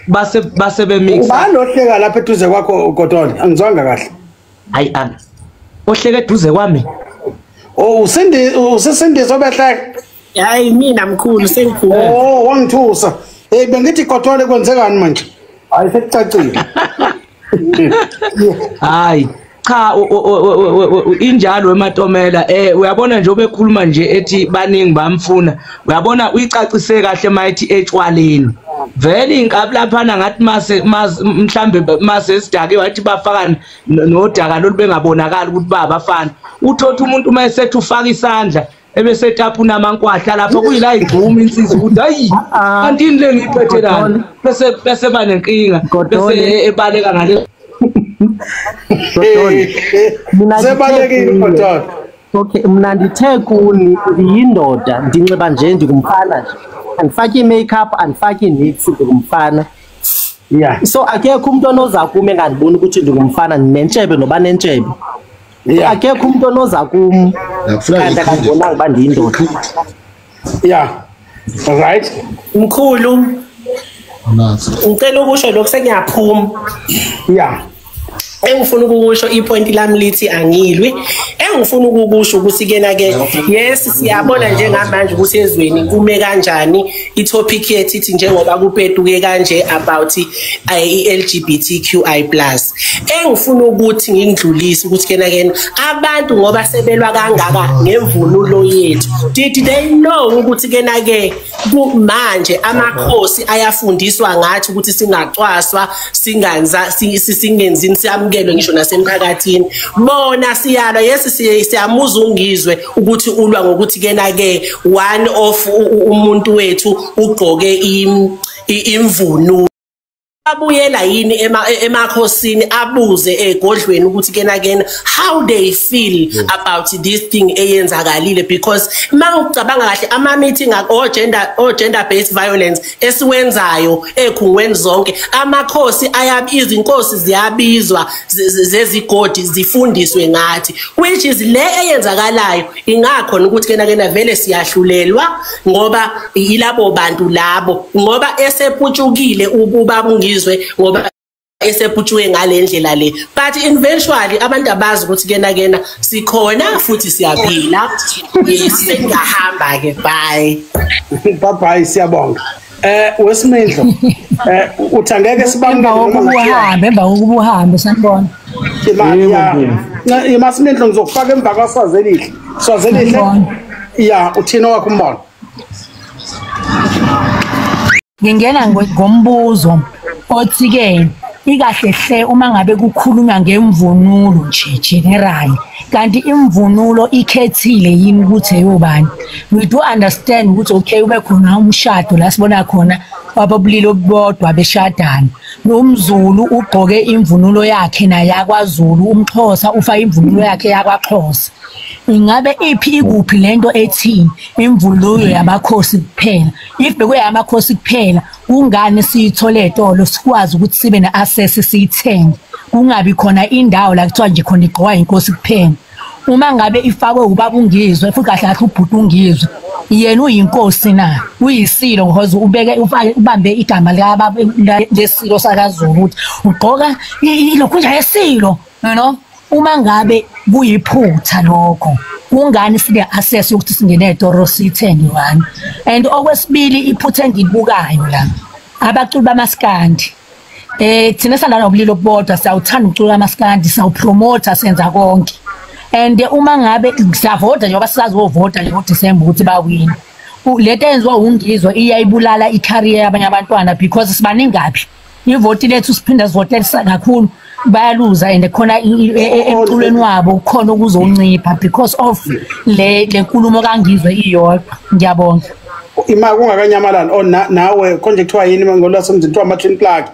base bemixa. Ubani ohleka lapha eduze kwakho Godole? Angizwanga kahle. Hayi, ohleka eduze kwami. Oh, usindi usesindise obehleka. Hayi mina mkhulu sengikhulu. Oh, wangithusa. Hey, bengithi Godole kwenzekani manje? Hayi sekucacile. Hayi cha, injalo ematomela. Uyabona nje obekhuluma nje ethi baningi bamfuna, uyabona uyicacise kahle mayithi etshwaleni vele inkabi laphana ngathi mase mhlambe mase sidake wathi bafaka nodaka lolu bengabonakali ukuthi babafana. Uthotha umuntu uma esethi ufaka isandla ebese taphuna amankwahla lapha kuyila igquma insizwa ukuthi hayi kanti yini le ngiyiphethe lana, bese banenkinga bese ebaleka ngale. Sebalekile Godole. Okay, mina ndithe kuni ndiyindoda, ndinxiba nje ndingumfana nje, andifaki i-makeup, andifaki nix, ndingumfana. Yeah. So akekho umuntu onoza kum engandiboni ukuthi ndingumfana, ndinentshebe noba nentshebe. Yeah. Akekho umuntu onoza kum kanti akandibonanga uba ndiyindoda. Yeah. Right. Mkhulu, ngicela ukusho lokhu sengiyaphuma. Yeah. Engifuna ukukusho ipoint lami lithi angilwi. Engifuna ukukusho ukuthi kena ke yes siyabona njengamanje ukuthi ezweni kume kanjani. I-topic yethu ithi njengoba kupetuke kanje about i-LGBTQI+. Engifuna ukuthi ngindlulise ukuthi kena ke abantu ngoba sebelwa kangaka ngemvunulo yethu, did they know ukuthi kena ke manje amakhosi ayafundiswa ngathi ukuthi singacwaswa, singanza singenzini, siyamukelwe ngisho nasemphakathini. Bona siyalwa, yes siyamuza ungizwe ukuthi ulwa ngokuthi kena ke one of umuntu wethu ugqoke imvunulo. Abuyela yini emakhosini abuze egodlweni ukuthi kena kena how they feel about this thing eyenzakalile, because mangicabanga kahle ama meeting o gender based violence esiwenzayo ekhungweni zonke, amakhosi ayabiza, inkosi ziyabizwa zezigodi zifundiswe ngathi, which is le eyenzakalayo ingakhona ukuthi kena kena vele siyahlulelwa ngoba yilabo bantu labo, ngoba eseputshukile ukuba ngizwe ngoba eseputshwe ngale ndlela le, but eventually abantu abazi ukuthi kena kena sikhona futhi siyaphila. Sengahamba ke, bye bye bye, siyabonga. Wesimindlo, uthi angeke sibambe uhambe emva kokuba uhambe, sanibona. Imasimindlo ngizokufaka emva kwaSwazelihle. Swazelihle, ya uthina wakho umbono. Ngingena ngombuzo othi ke ikahle hle uma ngabe kukhulunywa ngemvunulo nje general, kanti imvunulo ikhethile yini ukuthi eyobani? We do understand ukuthi okay ube khona umshado la sibona khona ababulili obodwa beshadana, nomZulu ugqoke imvunulo yakhe naye yakwaZulu, umXhosa ufaka imvunulo yakhe yakwaXhosa. Ingabe iphi ikuphi lento ethi imvunulo yamakhosi kuphela? If bekuyamakhosi kuphela, kungani siyithole etolo sikwazi ukuthi sibe ne-access siyithenge, kungabi khona indawo la kuthiwa nje khona igqokwa inkosi kuphela? Uma ngabe ifakwe ubaba ungizwe futhi kahle kahle ubhuti ungizwe, yena uyinkosi na? Uyisilo because ubeke ubambe igama likababa lesilo sakaZulu ukuthi ugqoka ilokhu nje yesilo, you know. Uma ngabe kuyiphutha lokho, kungani sibe access yokuthi singene etoro sithenge one? And okwesibili iphutha engilibukayo la, abaculi bamaskandi, thina sandana nobulili obodwa siyawuthanda umculo kamaskandi, siyawupromota, senza konke. And uma ngabe siyavota njengoba sisazovota nje ngoDisemba ukuthi bawina, lento eyenziwa ungizwe iyayibulala i-career yabanye abantwana because sibaningaphi ivoti lethu siphinda sivotele kakhulu, bayaluza. And khona emculweni wabo khona okuzoncipha because of le nkulumo kangizwe iyodwa. Ngiyabonga. Ima kungakanyamalala oh nawe konje kuthiwa yini ngolwasemzini kuthiwa ama-twin plug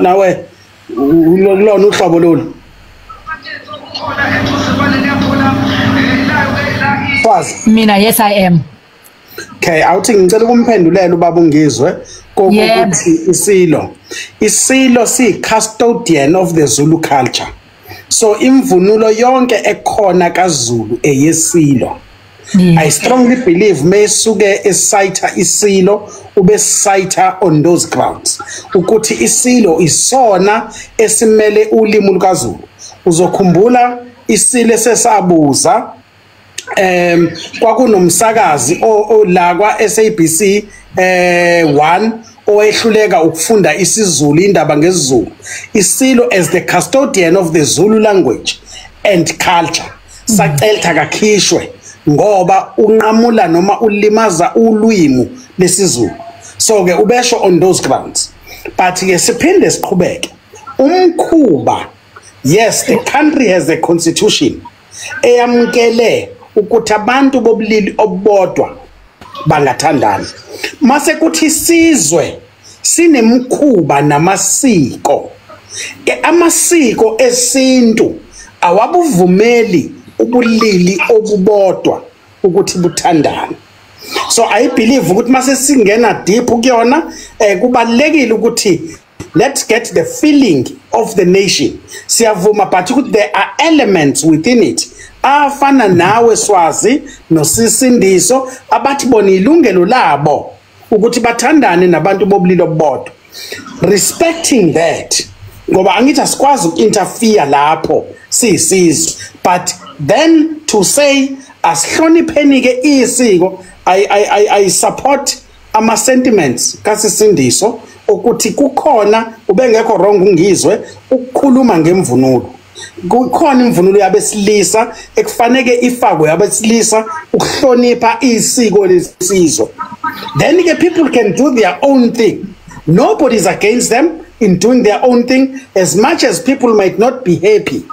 nawe lona uhlobo lolu. Mina yes I am. Okay, awuthi ngicela ukumphendulela ubaba ungizwe kokuthi isilo si custodian of the Zulu culture. So imvunulo yonke ekhona kaZulu eyesilo. I strongly believe mesuke esayitha isilo ube sayitha on those grounds ukuthi isilo isona esimele ulimi lukaZulu. Uzokhumbula isilo sesabuza Kwakunomsakazi la kwa SABC 1 owehluleka ukufunda isiZulu, indaba ngesiZulu. Isilo as the custodian of the Zulu language and culture sacela kakhishwe ngoba unqamula noma ulimaza ulwimi lesiZulu. So ke ubesho on those grounds, but ke siphinde siqhubeke umkhuba. Yes, the country has a constitution eyamkele ukuthi abantu bobulili obodwa bangathandana. Mase kuthi sizwe sinemkhuba namasiko, amasiko esintu awabuvumeli ubulili obubodwa ukuthi buthandane. So I believe ukuthi mase singena deep kuyona, kubalekile ukuthi let's get the feeling of the nation. Siyavuma, but ukuthi there are elements within it afana nawe Swazi nosisindiso abathi bona ilungelo labo ukuthi bathandane nabantu bobulili obodwa. Respecting that, ngoba angithi asikwazi uku-interfere lapho siyisizwe, but then to say asihlonipheni ke isiko, I support ama sentiments kasisindiso ukuthi kukhona ubengekho wrong ungizwe ukukhuluma ngemvunulo. Kukhona imvunulo yabesilisa ekufanele ifakwe yabesilisa ukuhlonipha isiko lesizwe. Then ke people can do their own thing. Nobody is against them in doing their own thing, as much as people might not be happy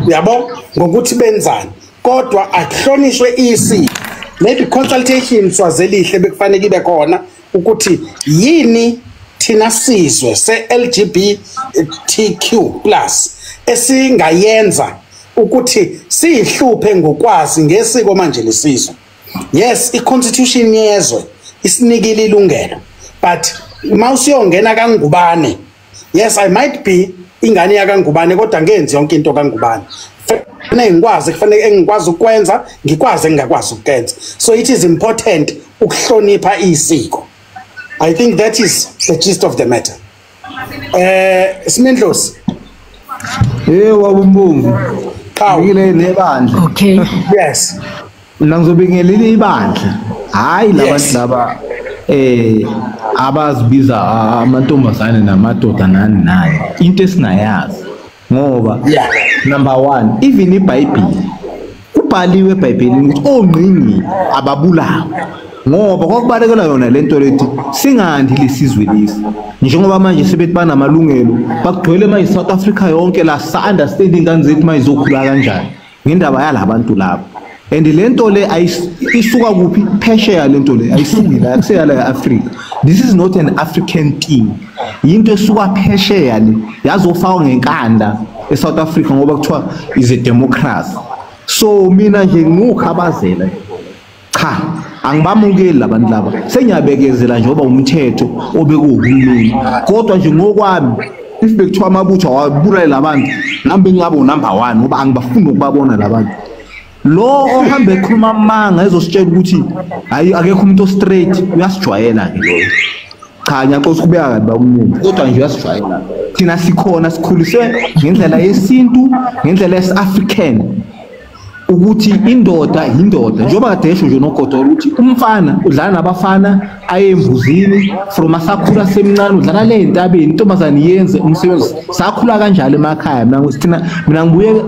yabo ngokuthi benzani, kodwa akuhlonishwe isiko. Maybe consultation Swazelihle bekufanele ibe khona ukuthi yini thina sizwe se-LGBTQ+ esingayenza ukuthi sihluphe ngokwazi ngesiko manje lesizwe. Yes, i-constitution yezwe isinikile ilungelo, but mawusiyongena kaNgubane, yes, I might be ingane yakaNgubane kodwa ngenzi yonke into kaNgubane. Kufanele ngikwazi, kufanele engikwazi ukwenza, ngikwazi engingakwazi ukwenza. So it is important ukuhlonipha isiko. I think that is the gist of the matter. Simendlosi. Hey wabumbungu. Ngile nebandla. Okay. Yes. Mina ngizobingelela ibandla. Hayi labantu laba abazibiza amantombazane namadoda nani nani. Into esingayazi ngoba number 1, even iBhayibheli kubhaliwe eBhayibhelini ukuthi ongqingi ababulawa, ngoba kwakubalekela yona lento lethi singandi lesizwe lesi. Njengoba manje sebethi banamalungelo bakugcwele manje South Africa yonke la, sa understanding ingane zethu manje izokhula kanjani ngendaba yalabantu laba. And lento le isuka kuphi? Phesheya lento le ayisuki la, akuseya la e-Africa. This is not an African thing. Yinto esuka phesheya le yazofakwa ngenkanda eSouth Africa ngoba kuthiwa is a democracy. So mina nje ngukhabazela, cha, angibamukeli labantu laba. Sengiyabekezela njengoba umthetho obekuwuhulumeni, kodwa nje ngokwami if bekuthiwa amabutho awabulale labantu, nami bengabe unumber 1 ngoba angibafuni ukubabona labantu. Lo ohambe ekhuluma amanga ezositshela ukuthi hayi akekho umuntu o-straight, uyasijwayela ke loyo. Cha, ngiyaxoxa ukubeka kabi bakumuntu, kodwa nje uyasijwayela. Thina sikhona sikhuliswe ngendlela yesintu, ngendlela yesi-African, ukuthi indoda yindoda. Njengoba kade esho nje noGodolo ukuthi umfana udlala nabafana aye embuzini from asakhula semncane, udlala le entabeni, intombazane yenze umsebenzi. Sakhula kanjalo emakhaya. Mina ngibuye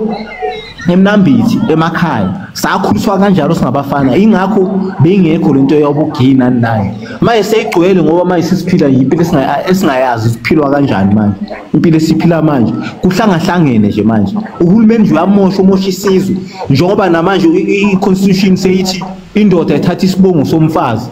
eMnambithi emakhaya, sakhuliswa kanjalo singabafana, ingakho bengekho lento yobugina nayo. Manje seyigcwele ngoba manje sisiphila impilo esingayazi siphilwa kanjani manje. Impilo esiphila manje kuhlangahlangene nje manje. Uhulumeni nje uyamosha, umosha isizwe njengoba namanje i-constitution seyithi indoda ithatha isibongo somfazi.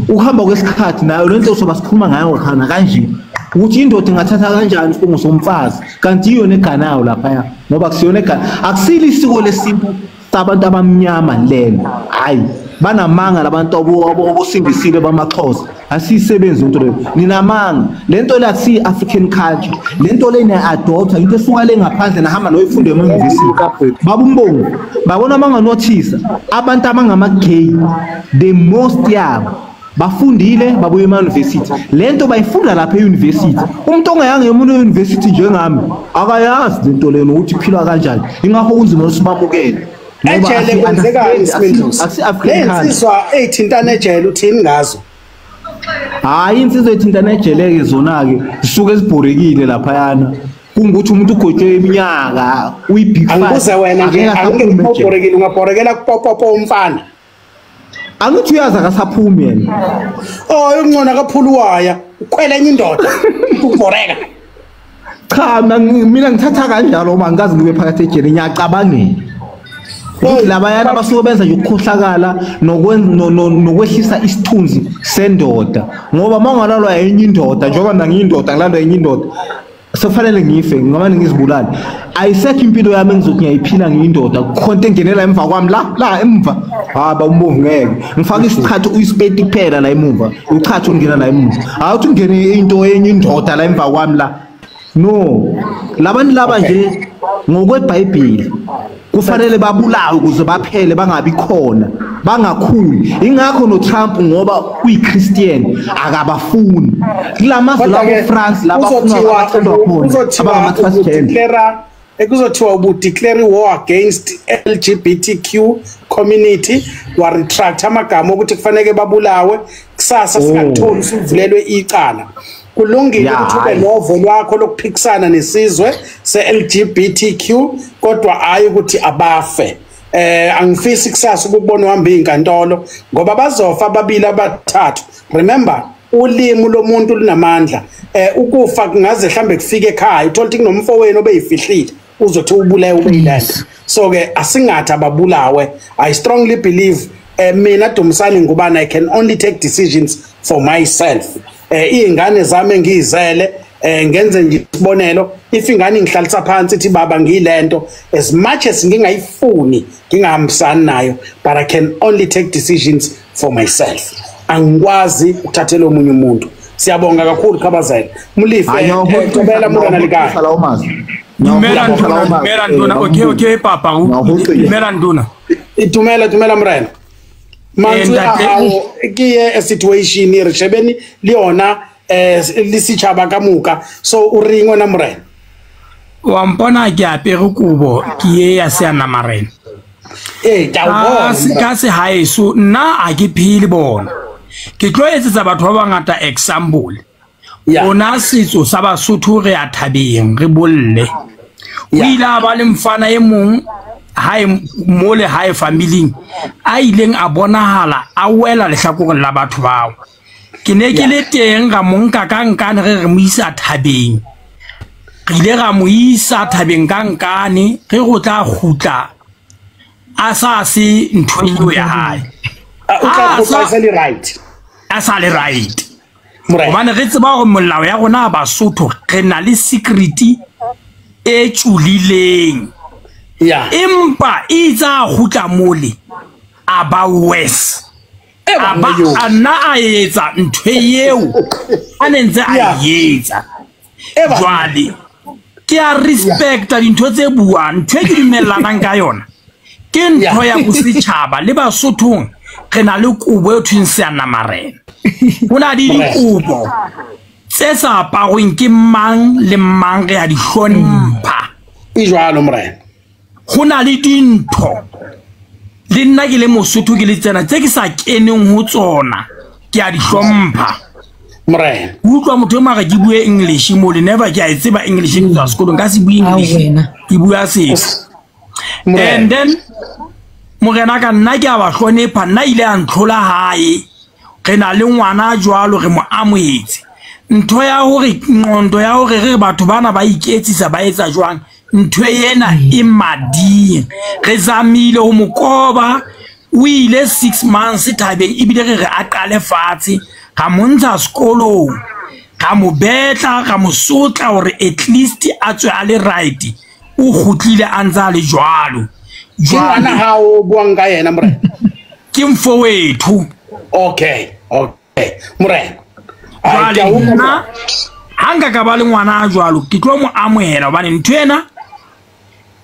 Ukuhamba kwesikhathi nayo lento soba sikhuluma ngayo khona kanje ukuthi indoda ingathatha kanjani isibongo somfazi kanti iyona eganayo lapha, ngoba kusiyona egana, akusile isiko lesintu sabantu abamnyama lelo. Hayi, banamanga labantu obosindisile bamaXhosa, asisebenzi into leyo. Ninamanga lento le akusiyi African culture, lento le niya-adopta into esuka le ngaphandle nahamba noyifunde ema-university. Babumbongo babona banganothisa abantu abangama-gay the most yabo bafundile babuye ema-university, lento bayifunda lapha e-university. Umuntu ongayanga emuntu e-university njengami akayazi lento lena ukuthi iphilwa kanjani, ingakho kunzima ukuthi bamukele. Ngoba Ejele kwenzekani Simendlozi? Asi-African culture. Lensizwa ey'thintana ejele uthini ngazo? Hayi, insizwa ethintana ejele-ke zona-ke zisuke zibhorekile laphayana, kungukuthi umuntu ugotshwe iminyaka, uyi-big five. Angibuze wena nje, Angeke angeke asaphume ejele. ubhorekile, ungabhorekela kupopopo umfana. Angithi uyazi akasaphumi yena. Oh, ungcono akaphula uwaya, ukhwele enye indoda, ubhoreka. Cha, mina ngithatha kanjalo, uma ngikaze ngibe phakathi ejele ngiyacabangela ukuthi labayana basuke benza nje ukukhohlakala nokwehlisa isithunzi sendoda, ngoba uma ungalalwa enye indoda, njengoba mina ngiyindoda ngilandwa enye indoda, sekufanele ngife ngamane ngizibulale. Ayisekho impilo yami engizothi ngiyayiphila ngiyindoda, kukhona engenela emva kwami la emva. Hayi ba umbomvu, ngeke ngifake isichatho uyisipeti kuphela la emuva, uchatho ungena la emuva, hayi uthi ungene into enye indoda la emva kwami la. No, labantu laba nje ngokweBhayibheli kufanele babulawe ukuze baphele, bangabi khona, bangakhuli. Ingakho noTrump, ngoba uyiChristian, akabafuni kulamazwe Kodwa-ke, labo France labafuna kuzothiwa abathandwa khona kuzothiwa abangama-transgender. Kuzothiwa ubu-declare war against LGBTQ community, wa retract amagama okuthi kufanele babulawe, kusasa singakutholi usuvulelwe icala. Kulungile Ya, ukuthi ube hhayi. novo lwakho lokuphikisana nesizwe se-LGBTQ, kodwa hhayi ukuthi abafe. Angifisi kusasa ukubona uhamba izinkantolo, ngoba bazofa ababili abathathu. Remember, ulimi lomuntu lunamandla. Ukufa kungaze mhlambe kufike ekhaya, uthola ukuthi kunomfowenu obeyifihlile, uzothi ubulewe ubeyilento. So ke asingathi ababulawe. I strongly believe, mina Dumisani Ngubane, I can only take decisions for myself. Iy'ngane zami engiyizele, ngenze nje isibonelo, if ingane ingihlalisa phansi ithi baba ngiyilento, as much as ngingayifuni, ngingahambisani nayo, but I can only take decisions for myself. Angikwazi ukuthathela omunye umuntu. Siyabonga kakhulu Khabazela. Mulife, Hayi, Thobela Morena ngiyawahoxisa Likaya. lawo mazwi. Dumela Ngiyawahoxisa Nduna, lawo mazwi, dumela Nduna. Okay, okay papa. Dumela Nduna. Dumela, dumela Morena. Mantswe a Ntate- hao ke ye a situation re shebene le yona, le setjhaba ka moka. So o reng wena Morena? Wa mpona ke apere kobo ke ye ya seanamarena. Ke a o bona, Morena. Ka sehaeso nna a ke phele bona. Ke tlo etsetsa batho ba bangata example. Rona setso sa Basotho re a thabeng, re bolle. O ile a ba le mfana e mong hae mole hae familing a ileng a bonahala a wela lehlakoreng la batho bao. Ke ne ke le teng, ra mo nka ka nkane, re re mo isa thabeng. Re ile ra mo isa thabeng ka nkane, re go tla kgutla a sa se ntho eo ya hae. O tla A kgutla sa a sa le right. A sa le right. Hobane re tseba hore molao ya rona ya Basotho re na le security e tjulileng. Empa e itse a kgutla mole a ba worse. A ba a nna a etsa ntho eo a ne ntse a e etsa. Jwale ke a respecta dintho tse buang, ntho e ke dumellanang ka yona ke ntho ya bosetjhaba. Le Basothong re na le kobo e thweng seanamarena. Ho na le dikobo tse sa aparweng ke mang le mang, re a di hlompha. E jwalo Morena. Ho na le dintho le nna ke le Mosotho ke le tsena tse ke sa keneng ho tsona, ke a di hlompha. Morena. Utlwa motho e mara ke bue English mo le never ke a e tseba English ke tswa sekolong, ka se bue English, ke bua Setho. And then Morena ka nna ke a ba hlonepha, nna ile a ntlhola hae. Re na le ngwana jwalo, re mo amohetse. Ntho ya hore nqondo ya hore re batho bana ba iketsisa ba etsa jwang, ntho ena e mading. Re zamile ho mo koba, o ile 6 months thabeng, ebile re re a qale fatshe, ra mo ntsha sekolong, ra mo betla, ra mo sotla hore at least a tswe a le right. O kgutlile a ntse a le jwalo. Ke ngwana hao o buang ka yena Morena? Ke mfowethu. Okay, okay. Morena. Ai, ke a Jwale utlwa. nna ha nka ka ba le ngwana a jwalo, ke tlo mo amohela hobane ntho ena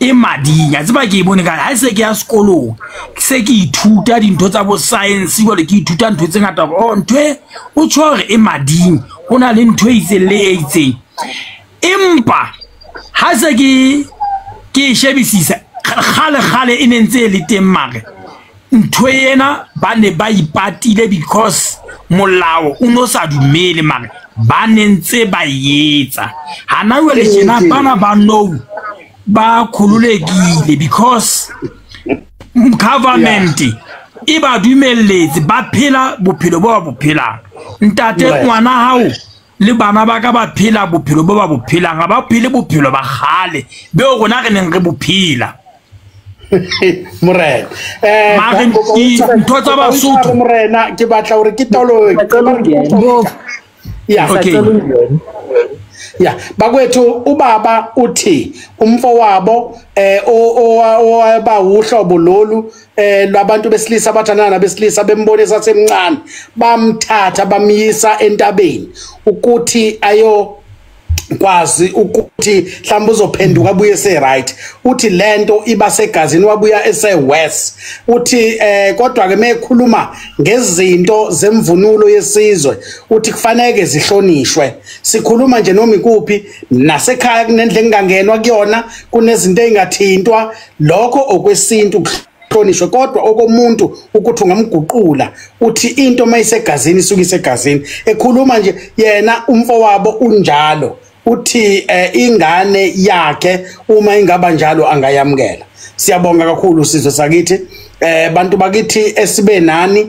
e mading. A tseba ke e bone ka ha se ke ya sekolong, ke se ke ithuta dintho tsa bo science, jwale ke ithuta ntho tse ngata hore, oh, ntho e o tjho hore e mading, ho na le ntho e itseng le e itseng. Empa ha se ke e shebisisa, Kgale kgale e ne ntse e le teng mare ntho ena ba ne ba ipatile because molao o no sa dumele mare ba ne ntse ba etsa. Hana jwale tjena bana ba nou ba khululekile because government e ba dumelletse ba phela bophelo bo ba bo phelang. Ntate ngwana hao le bana ba ka ba phela bophelo bo ba bo phelang, ha ba phele bophelo ba kgale beo rona re neng re bo phela. Morena mare ntho tsa Basotho morena ke batla hore ke taolo ya okay. Ya bakwethu ubaba uthi umfowabo owaba uhlobo lolu lwabantu besilisa abathandana nabesilisa bembonisa semncane bamthatha bamyisa entabeni ukuthi ayo kwazi ukuthi mhlawumbe uzophenduka abuye ese right. Uthi lento iba segazini wabuya ese west. Uthi kodwa ke mekhuluma ngezinto zemvunulo yesizwe uthi kufanele zihlonishwe. Sikhuluma nje noma ikuphi nasekhaya kunendle engangenwa kuyona kunezinto ezingathintwa lokho okwesintu kuhlonishwe, kodwa okomuntu ukuthi ungamguqula. Uthi into mayisegazini isuke isegazini. Ekhuluma nje yena umfowabo unjalo. Uthi ingane yakhe uma ingaba njalo angayamukela. Siyabonga kakhulu sizwe sakithi. Bantu bakithi esibe nani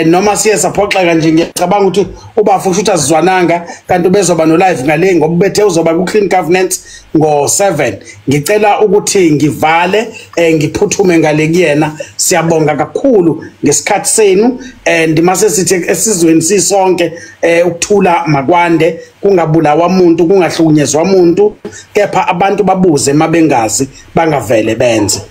noma siye saphoxeka nje ngiyacabanga ukuthi ubafu ukuthi azizwananga kanti bezoba no live ngale ngoba bethe uzoba ku clean governance ngo7. Ngicela ukuthi ngivale ngiphuthume ngale kuyena. Siyabonga kakhulu ngesikhathi senu and mase sithi esizweni sisonke ukuthula makwande, kungabulawa umuntu, kungahlukunyezwa umuntu, kepha abantu babuze mabengazi bangavele benze.